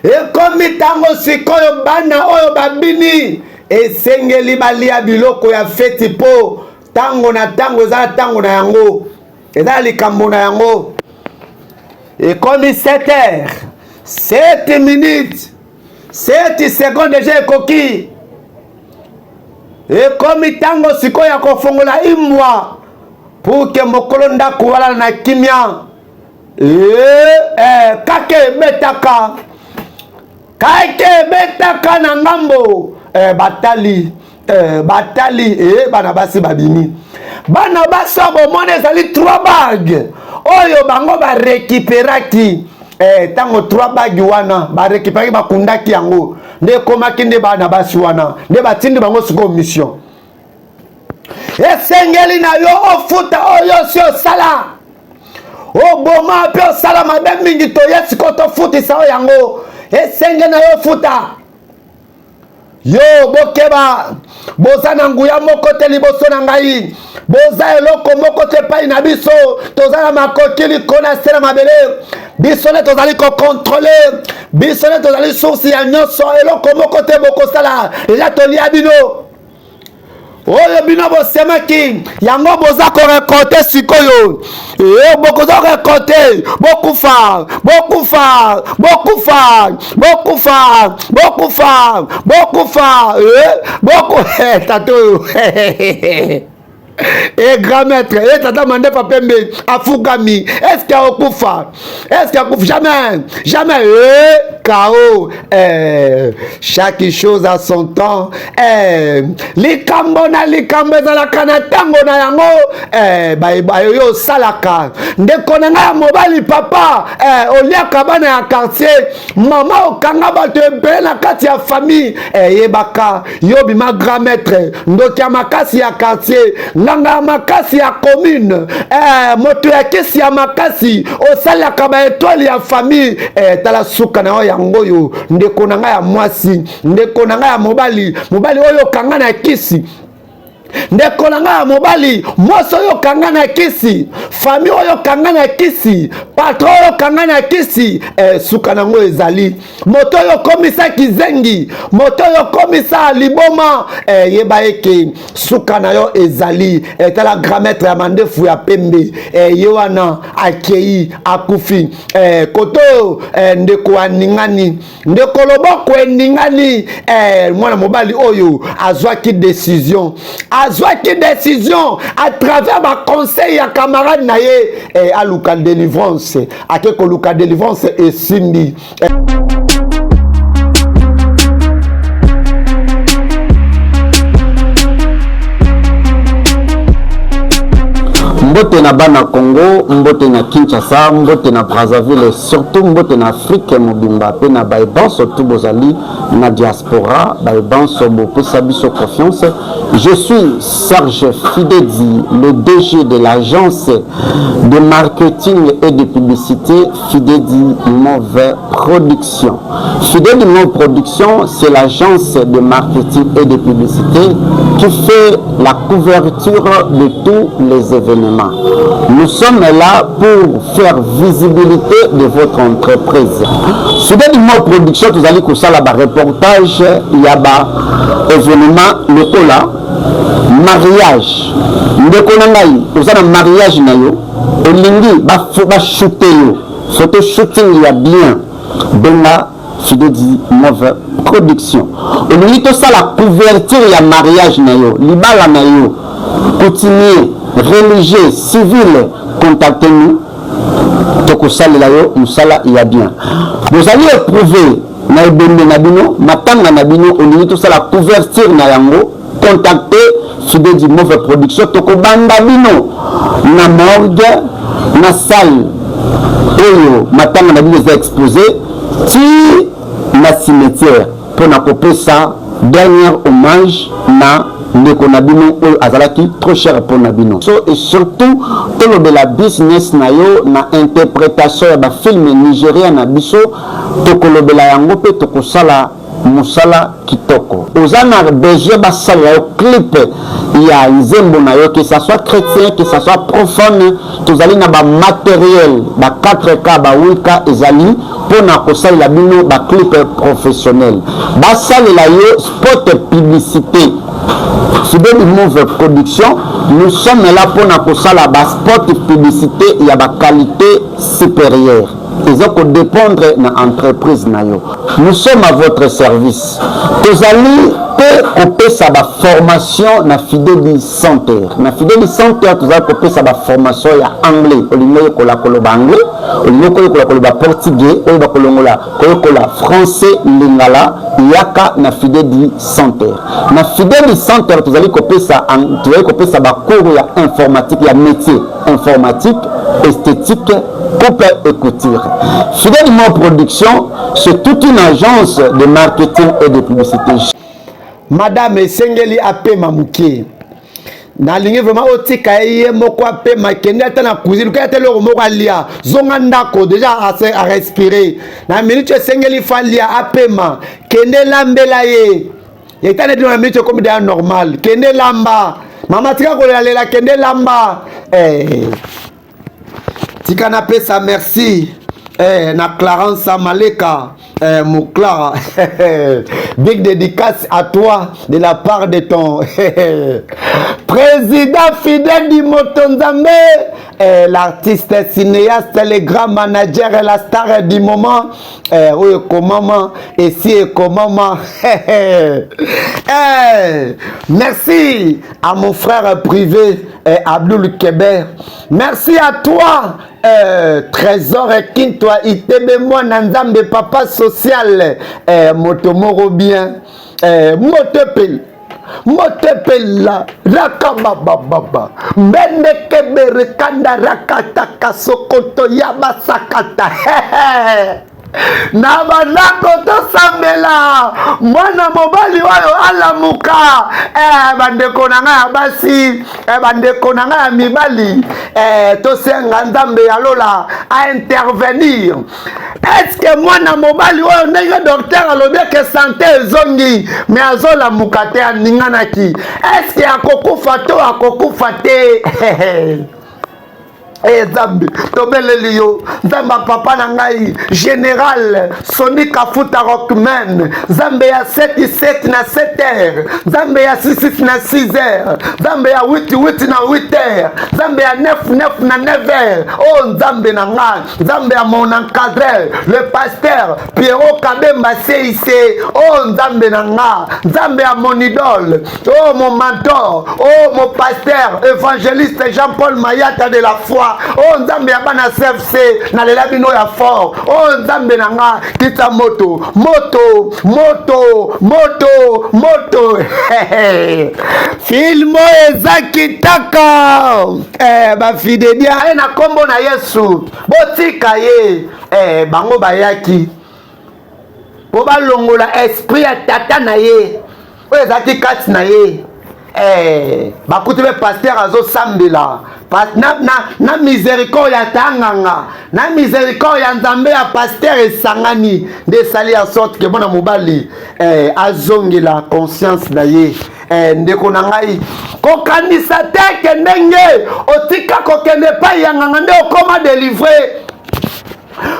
ekomi ntango sikoyo bana oyo babini esengeli balia biloko ya feti, mpo ntango na ntango eza ntango na yango, eza likambo na yango. Ekomi 7 heures 7 minutes 7 secondes deja ekoki. Ekomi ntango sikoyo ya kofongola imbwa pour ke mokolo ndako walala na kimia. Kake ebetaka, kake ebetaka na ngambo. Batali, batali, bana basi babimi. Bana basi oyo bomoni ezali 3 bagues oyo bango barekiperaki. Ntango 3 bagues wana barekiperaki, bakundaki yango, nde ekomaki nde bana basi wana nde batindi bango sikoyo mission. Esengeli na yo ofuta oyo si osala, oboma mpe osala mabe mingi, toye sikoyo tofutisa oyo yango. Esengeli na yo ofuta. Yo bokeba, boza na nguya moko te liboso na ngai, boza eloko moko te epai na biso, toza na makoki likolo na se na mabele, biso nde tozali kokontrole, biso nde tozali source ya nyonso, eloko moko te bokosala, deja tolia bino. Oyo bino bosemaki yango boza korekolte sikoyo. Bokoza korekolte, bokufa, bokufa, bokufa, bokufa, bokufa, bokufa. Tata oyo. E grand maître e tata mandefa pembe afukami, est-ce akokufa? Est-ce akufa? Jamais, jamais. E kao eh, chaque chose à son temps. Eh, likambo na likambo ezalaka na ntango na yango. Eh, bayo osalaka, ndeko na ngai ya mobali, papa, eh, oliaka bana ya quartier, mama okanga bato ebele na kati ya famille. Eh, yebaka yo bima grand maître, ndoki ya makasi ya quartier, nganga ya makasi ya commune, eh, moto ya kisi ya makasi, osalaka baetoile ya famille. Eh, tala suka na yo yango oyo, ndeko na ngai ya mwasi, ndeko na ngai ya mobali, mobali oyo okanga na kisi, ndeko na ngai ya mobali, mwasi oyo okanga na kisi, famille oyo okanga na kisi, patron oyo okanga na kisi. Eh, suka nango ezali moto oyo okomisa kizengi, moto oyo okomisa liboma. Eh, yeba eke suka na yo ezali. Eh, tala grand maître ya mandefu ya pembe. Eh, ye wana akei akufi. Eh, koto oyo, eh, ndeko aningani, ndeko loboko eningani. Eh, mwana mobali oyo azwaki décision, azwaki décision à travers baconseil ya camarade na ye. Eh, aluka délivrance, ake koluka délivrance, esimbi. Eh, Mbote na bana Congo, mbote na Kinshasa, mbote na Brazzaville et surtout mbote na Afrique mobimba pe na baye banso tout bozali na diaspora, baye banso bopesa biso confiance. Je suis Serge Fidedi, le DG de l'agence de marketing et de publicité Fidedi Move Production. Fidedi Move Production, c'est l'agence de marketing et de publicité qui fait la couverture de tous les événements. Nous sommes là pour faire visibilité de votre entreprise. Fidedi Move Production, tozali kosala ba reportage ya ba événement lokola mariage. Ndeko na ngai, oza na mariage na yo, olingi bashoote yo photo shooting ya bien, benga Fidedi Move Production. Olingi tosala couverture ya mariage na yo, libala na yo, coutumier, religieux, civil, contacte nous, tokosalela yo mosala ya bien. Bozali éprouvé na ebembe na bino, matanga na bino, olingi tosala couverture na yango, contacte Fidedi Move Production. Tokobanda bino na morgue, na salle oyo matanga na bino eza exposé, ti na cimetière, mpona kopesa dernier hommage na ndeko na bino oyo azalaki trop cher mpona bino. So et surtout tolobela business na yo na interprétation ya bafilme nigérien na biso, tokolobela yango mpe tokosala mosala kitoko. Oza na besoin basalela yo clip ya nzembo na yo, que ça soit chrétien, que ça soit profane, tozali na bamatériel ba 4K, ba 8K ezali mpona kosalela bino baclip professionnel, basalela yo spot publicité. Fideli Move Production, nous sommes là mpona kosala baspot publicité ya baqualité supérieure. Eza kodépendre na entreprise na yo. Nous sommes à votre service. Tozali mpe kopesa baformation na Fideli Center. Na Fideli Center tozali kopesa baformation ya anglais. Olingi oyekola koloba anglais, olingi koyekola koloba portugais, oyo bakolongola koyekola français, lingala, yaka na Fideli Center. Na Fideli Center tozali kopesa bacours ya informatique, ya métier informatique, esthétique, coupe et couture. Fidèle Mo Production, c'est toute une agence de marketing et de publicité. Madame esengeli apema moke. Nalingi vraiment otika ye, ye moko apema. Kende ata na cuisine, luka ata eloko moko alia, zonga ndako. Déjà arespire na minute, esengeli fa alia, apema. Kende lambela ye eta neti na minute ekomi deya normal. Kende lamba, mama, tika kolelalela, kende lamba. Eh. Tika napesa merci, eh, na Clarence Maleka, eh, Mouklara. Big dédicace à toi de la part de ton président Fidèle du Motonzambe. eh, l'artiste cinéaste, le grand manager et la star du moment eh, oyo ekomama esi ekomama. Eh, merci à mon frère privé eh, Abdul Keber. Merci à toi eh, Trésor Kintwa Itebe mwana Nzambe, papa social eh, moto moko bien eh, moto epeli moto epela rakababababa mbendekebere kanda rakataka sokoto ya basakata na bandako tosambela mwana mobali oyo alamuka. Eh, bandeko na ngai ya basi eh, bandeko na ngai ya mibali eh, tosenga Nzambe ya lola aintervenir. Eske mwana mobali oyo, ndenge docteur alobi eke santé ezongi, me azolamuka te, aninganaki, eske akokufa to akokufa te? E Nzambe, tobeleli yo, Nzambe ya papa na ngai général Soni Kafuta Rockman, Nzambe ya 7 7 na 7 heures, Nzambe ya 6 6 na 6 heures, Nzambe ya 8 8 na 8 heures, Nzambe ya 9 9 na 9 heures. O Nzambe na ngai, Nzambe ya mon encadreur, le pasteur Pierrot Kabemba CIC. O Nzambe na nga, Nzambe ya mon idole, oh mon mentor, oh mon pasteur évangéliste Jean-Paul Mayata de la foi. Oh Nzambe ya bana CFC, nalela bino ya fort. Oh Nzambe na nga, kita moto moto moto moto moto. Film oyo eza kitaka eh, bafidedia ye na nkombo na Yesu, botika ye eh, bango bayaki mpo balongola esprit ya tata na ye oyo ezalaki kati na ye eh, bakuti mpe pasteur azosambela na, na, na miséricorde ya tanganga na miséricorde ya Nzambe ya pasteur esangani nde esali ya sorte ke mwana mobali eh, azongela conscience na ye eh, ndeko na ngai, kokanisa te ke ndenge otika kokende epai ya nganga nde okoma délivré.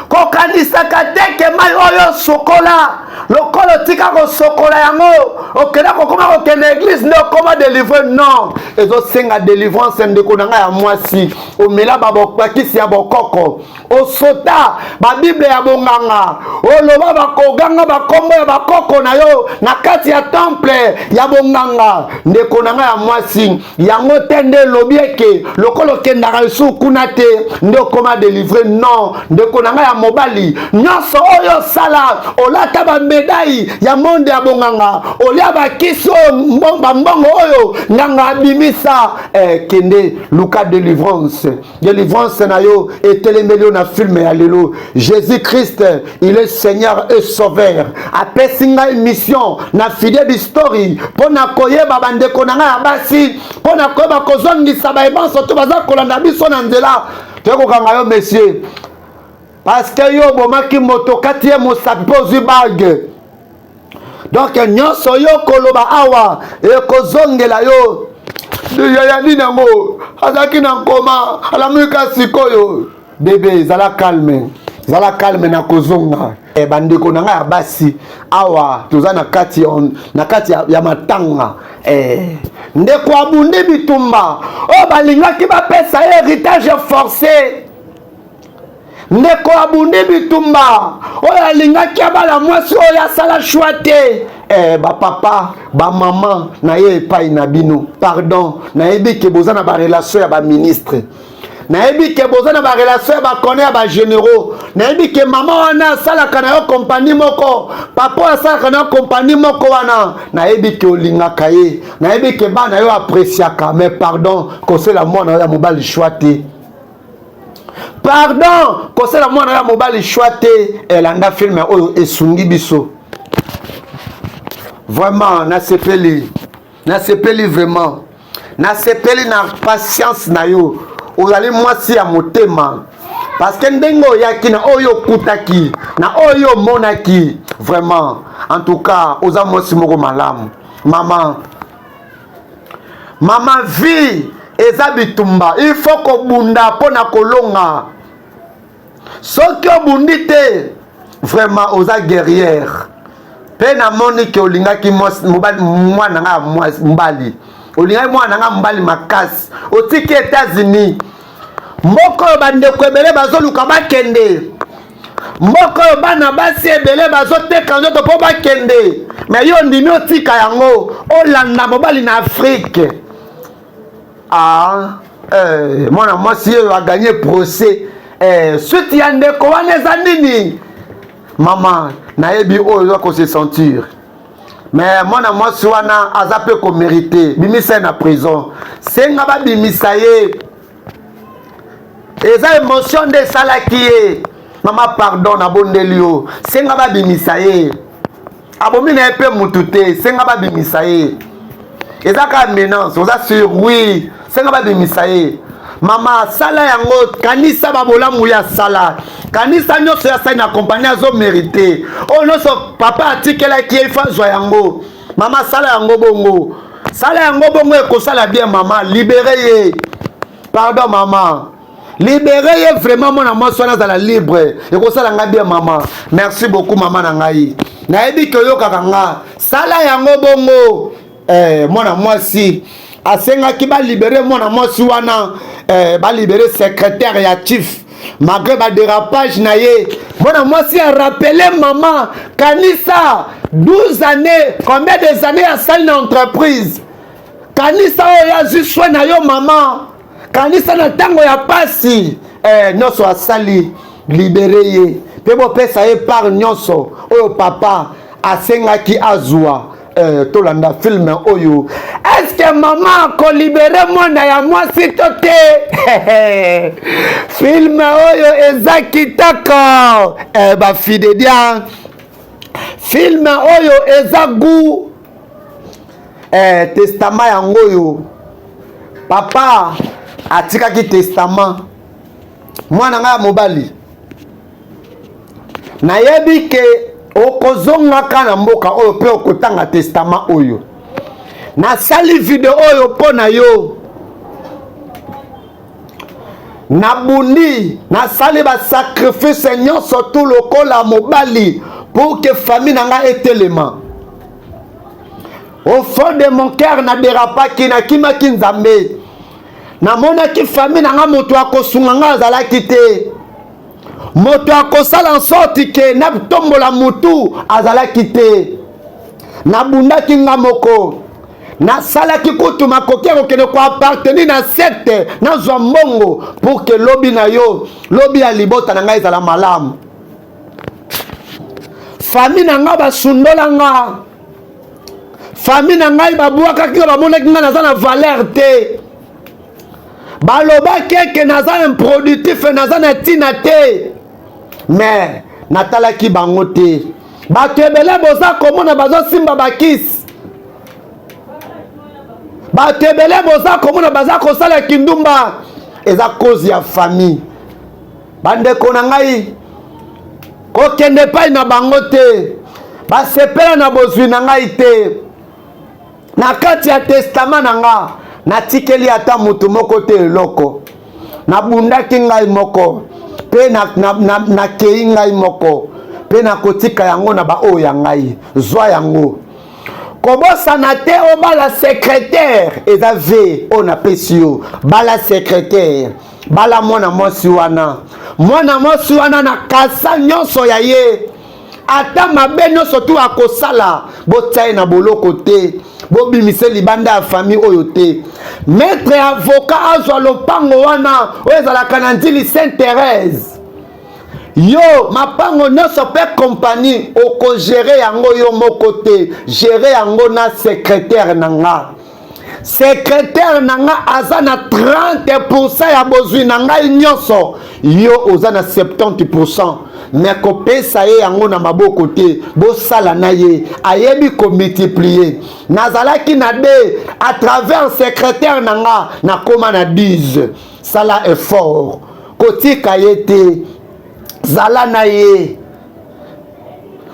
Kokanisaka te ke mai oyo osokola, lokola otika kosokola yango, okenda kokoma kokende église nde okoma délivré. Non, ezosenga délivrance. Ndeko na ngai ya mwasi, omela bakisi ya bokoko, osota babible ya bonganga, oloba bakoganga bakombo ya bakoko na yo na kati ya temple ya bonganga, ndeko na ngai ya mwasi, yango te nde elobi eke lokola okendaka lisusu kuna te nde okoma délivré. Non, ndeko na ngai ya mobali, nyonso oyo osala, olata bamédaille ya monde ya bonganga, olia bakisi oyo, bambongo oyo nganga abimisa eh, kende luka délivrance. Délivrance na yo etelemeli yo na film ya lelo. Jésus Christ, il est Seigneur et Sauveur. Apesi ngai mission na Fidèle Story mpo na koyeba bandeko na ngai ya basi, mpo na koyeba kozongisa bayebanso to baza kolanda biso na nzela. Toyekokanga yo, monsieur, parce que yo obomaki moto kati ye mosapi mpo ozwi bague. Donc nyonso yo koloba awa ekozongela yo. Ya nini yango? Azalaki na nkoma, alamuka sikoyo. Bebe, zala calme, zala calme na kozonga. Eh, bandeko na ngai ya basi, awa toza na kati ya matanga eh, ndeko abundi bitumba oyo balingaki bapesa ye héritage forcé. Ndeko abundi bitumba oyo alingaki abala mwasi oyo asala choix te. Eh, bapapa, bamama na ye epai na bino, pardon. Nayebi ke boza na barelation ya baministre, nayebi ke boza na barelation ya bakone ya bagénéraux, nayebi ke mama wana asalaka na yo kompani moko, papa oyo asalaka na yo kompani moko wana, nayebi ke olingaka ye, nayebi ke bana yo appréciaka, mais pardon, kosela mwana oyo ya mobali choix te. Pardon, kosala mwana ya mobali choix te. Elanda film oyo esungi biso vraiment. Nasepeli, nasepeli vraiment, nasepeli na patience na yo. Ozali mwasi ya motema, parce que ndenge oyaki na oyo okutaki na oyo omonaki, vraiment, en tout cas oza mwasi moko malamu. Mama, mama, vie eza bitumba, il faut kobunda mpo na kolonga. Soki obundi te, vraiment oza guerrière. Mpe namoni ke olingaki mwana nga mobali, olingaki mwana nga mobali makasi, otiki États-Unis. Mboka oyo bandeko ebele bazoluka bakende, mboka oyo bana basi ebele bazoteka nzoto mpo bakende, me yo ondimi otika yango olanda mobali na Afrike. Ah, eh, mwana mwasi oyo aganye procès eh, suite ya ndeko wana eza nini? Mama, nayebi oyo oza kose sentir me mwana mwasi wana aza mpe komerite. Bimisa ye na prison, senga babimisa ye. Eza emotion nde esalaki ye. Mama, pardon, nabondeli yo, senga babimisa ye. Abomi na ye mpe mutu te, senga babimisa ye. Eza kaka menace, oza sur oui, senga babimisa ye. Mama, asala yango, kanisa babolamu ye asala, kanisa nyonso ye asali na kompani, azomerite oyo nyonso papa atikelaki ye, ifa azwa yango. Mama, sala yango bongo, sala yango bongo, ekosala bien. Mama, libere ye, pardon. Mama, libere ye vraiment, mwana mwasi wana azala libre, ekosala ngai bien. Mama, merci beaucoup. Mama na ngai, nayebi ke oyokaka nga, sala yango bongo. Eh, mwana mwasi asengaki balibere mwana mwasi wana, eh, balibere secrétaire ya chief malgré badérapage na ye. Mwana mwasi arapele mama, kanisa 12 années, combien des années asali na entreprise. Kanisa oyo azwi soin na yo mama, kanisa na ntango ya pasi, eh, nyonso asali. Libere ye mpe bopesa ye part nyonso oyo papa asengaki azwa. Eh, tolanda film oyo. Eske mama akolibere mwana ya mwasi to te? Film oyo eza kitoko, eh, bafidedia film oyo eza gu. Eh, testament yango oyo papa atikaki, testament. Mwana ngai ya mobali, nayebi ke okozongaka na mboka oyo mpe okotanga testament oyo. Nasali video oyo mpo na yo. Nabundi, nasali basacrifice nyonso tu lokola mobali pour que famille na ngai etelema. Au fond de mon cœur, naderapaki, nakimaki Nzambe. Namonaki famille na ngai, moto akosunga ngai azalaki te, moto akosala sorte ke natombola motu azalaki te. Nabundaki nga moko, nasalaki kutu makoki ya kokende koappartenir na secte, nazwa mbongo pour ke lobi na yo, lobi ya libota na ngai ezala malamu. Famille na ngai basundola nga, famille na ngai babwakaki nga, bamonaki ngai naza na valeur te, balobaki eke naza improductif, naza na ntina te. Mais natalaki bango te. Bato ebele boza komona bazosimba bakisi, bato ebele boza komona baza kosala kindumba, eza cause ya famille. Bandeko na ngai, kokende epai na bango te, basepela na bozwi na ngai te. Na kati ya testament na nga, natikeli ata motu moko te eloko. Nabundaki ngai moko mpe nakei ngai moko mpe nakotika yango na baoyo ya ngai. Zwa yango, kobosana te obala secrétaire. Eza v oyo napesi yo, bala secrétaire, bala mwana mwasi wana. Mwana mwasi wana na kasa nyonso ya ye, ata mabe nyonso tu akosala, botia ye na boloko te, bobimise libanda ya famille oyo te. Maître avocat azwa lopango wana oyo ezalaka na Ndjili Sainte Thérèse. Yo mapango nyonso mpe kompani, okogere yango yo moko te, gere yango na secrétaire na nga. Secrétaire na nga aza na 30% ya bozwi na ngai nyonso, yo oza na 70%, me kopesa ye yango na maboko te, bosala na ye, ayebi komultiplie. Nazalaki na 2, à travers secrétaire na nga nakóma na 10. Sala effort, kotika ye te, zala na ye.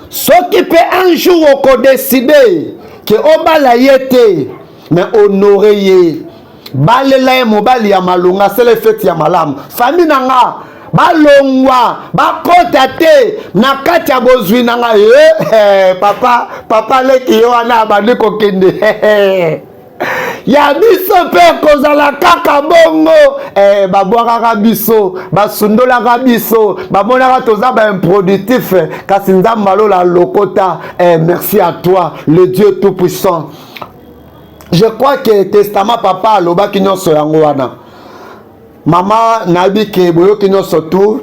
Soki mpe un jour okodeside ke obala ye te, me honore ye, balela ye mobali ya malonga, asala feti ya malamu. Famille na nga balongwa, bakota te na kati ya bozwi na ngai. Eh, eh, papa, papa leki ye wana abandi kokende. Ya biso mpe ekozala kaka bongo. Eh, babwakaka biso, basundolaka biso, bamonaka toza baimproductif, kasi Nzambe alola lokota. Eh, merci à toi, le Dieu tout puissant. Je crois que testament papa alobaki nyonso yango wana. Mama, nayebi ke boyoki nyonso tout.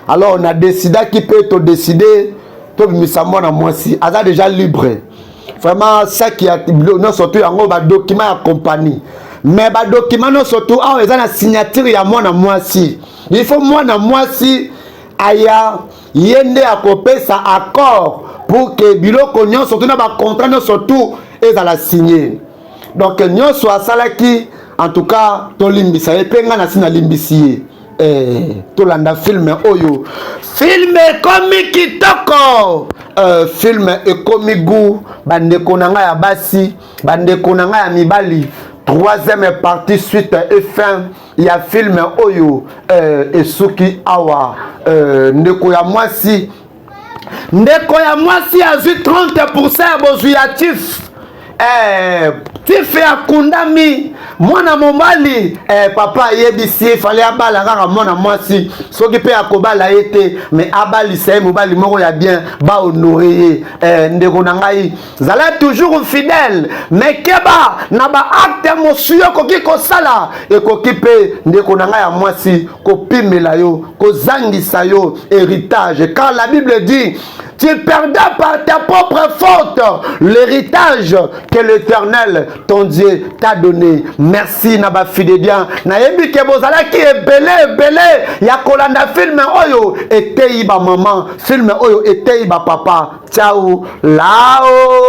Alors na décidaki mpe todécide tobimisa mwana mwasi, aza déjà libre. Vraiment, saki ya nyonso tu yango, badocument ya compagnie, mais badocument nyonso tu awa eza na signature ya mwana mwasi. Il faut mwana mwasi aya, ye nde akopesa accord pour que biloko nyonso tu na bacontrat nyonso tu ezala signé. Donc nyonso asalaki, en tout cas tolimbisa ye, mpe ngai nasi nalimbisi ye. Eh, tolanda film oyo. Film ekomi kitoko, film ekomi goût. Bandeko na ngai ya basi, bandeko na ngai ya mibali, troisième partie, suite et fin ya film oyo esuki awa. Ndeko ya mwasi azwi 30 ya bozwi ya chief. Chief akundami mwana mobali. Papa ayebisi ye fale abala kaka mwana mwasi. Soki mpe akobala ye te, mais abalisa ye mobali moko ya bien, bahonore ye. Ndeko na ngai, zala toujours fidèle, mais keba na baacte mosusu okoki kosala, ekoki mpe, ndeko na ngai ya mwasi, kopimela yo, kozangisa yo héritage, car la Bible dit: tu perdras par ta propre faute l'héritage que l'Éternel, ton Dieu, t'a donné. Merci na bafidéliens. Nayebi ke bozalaki ebele ebele ya kolanda film oyo eteyi bamama, film oyo eteyi bapapa. Ciao lao.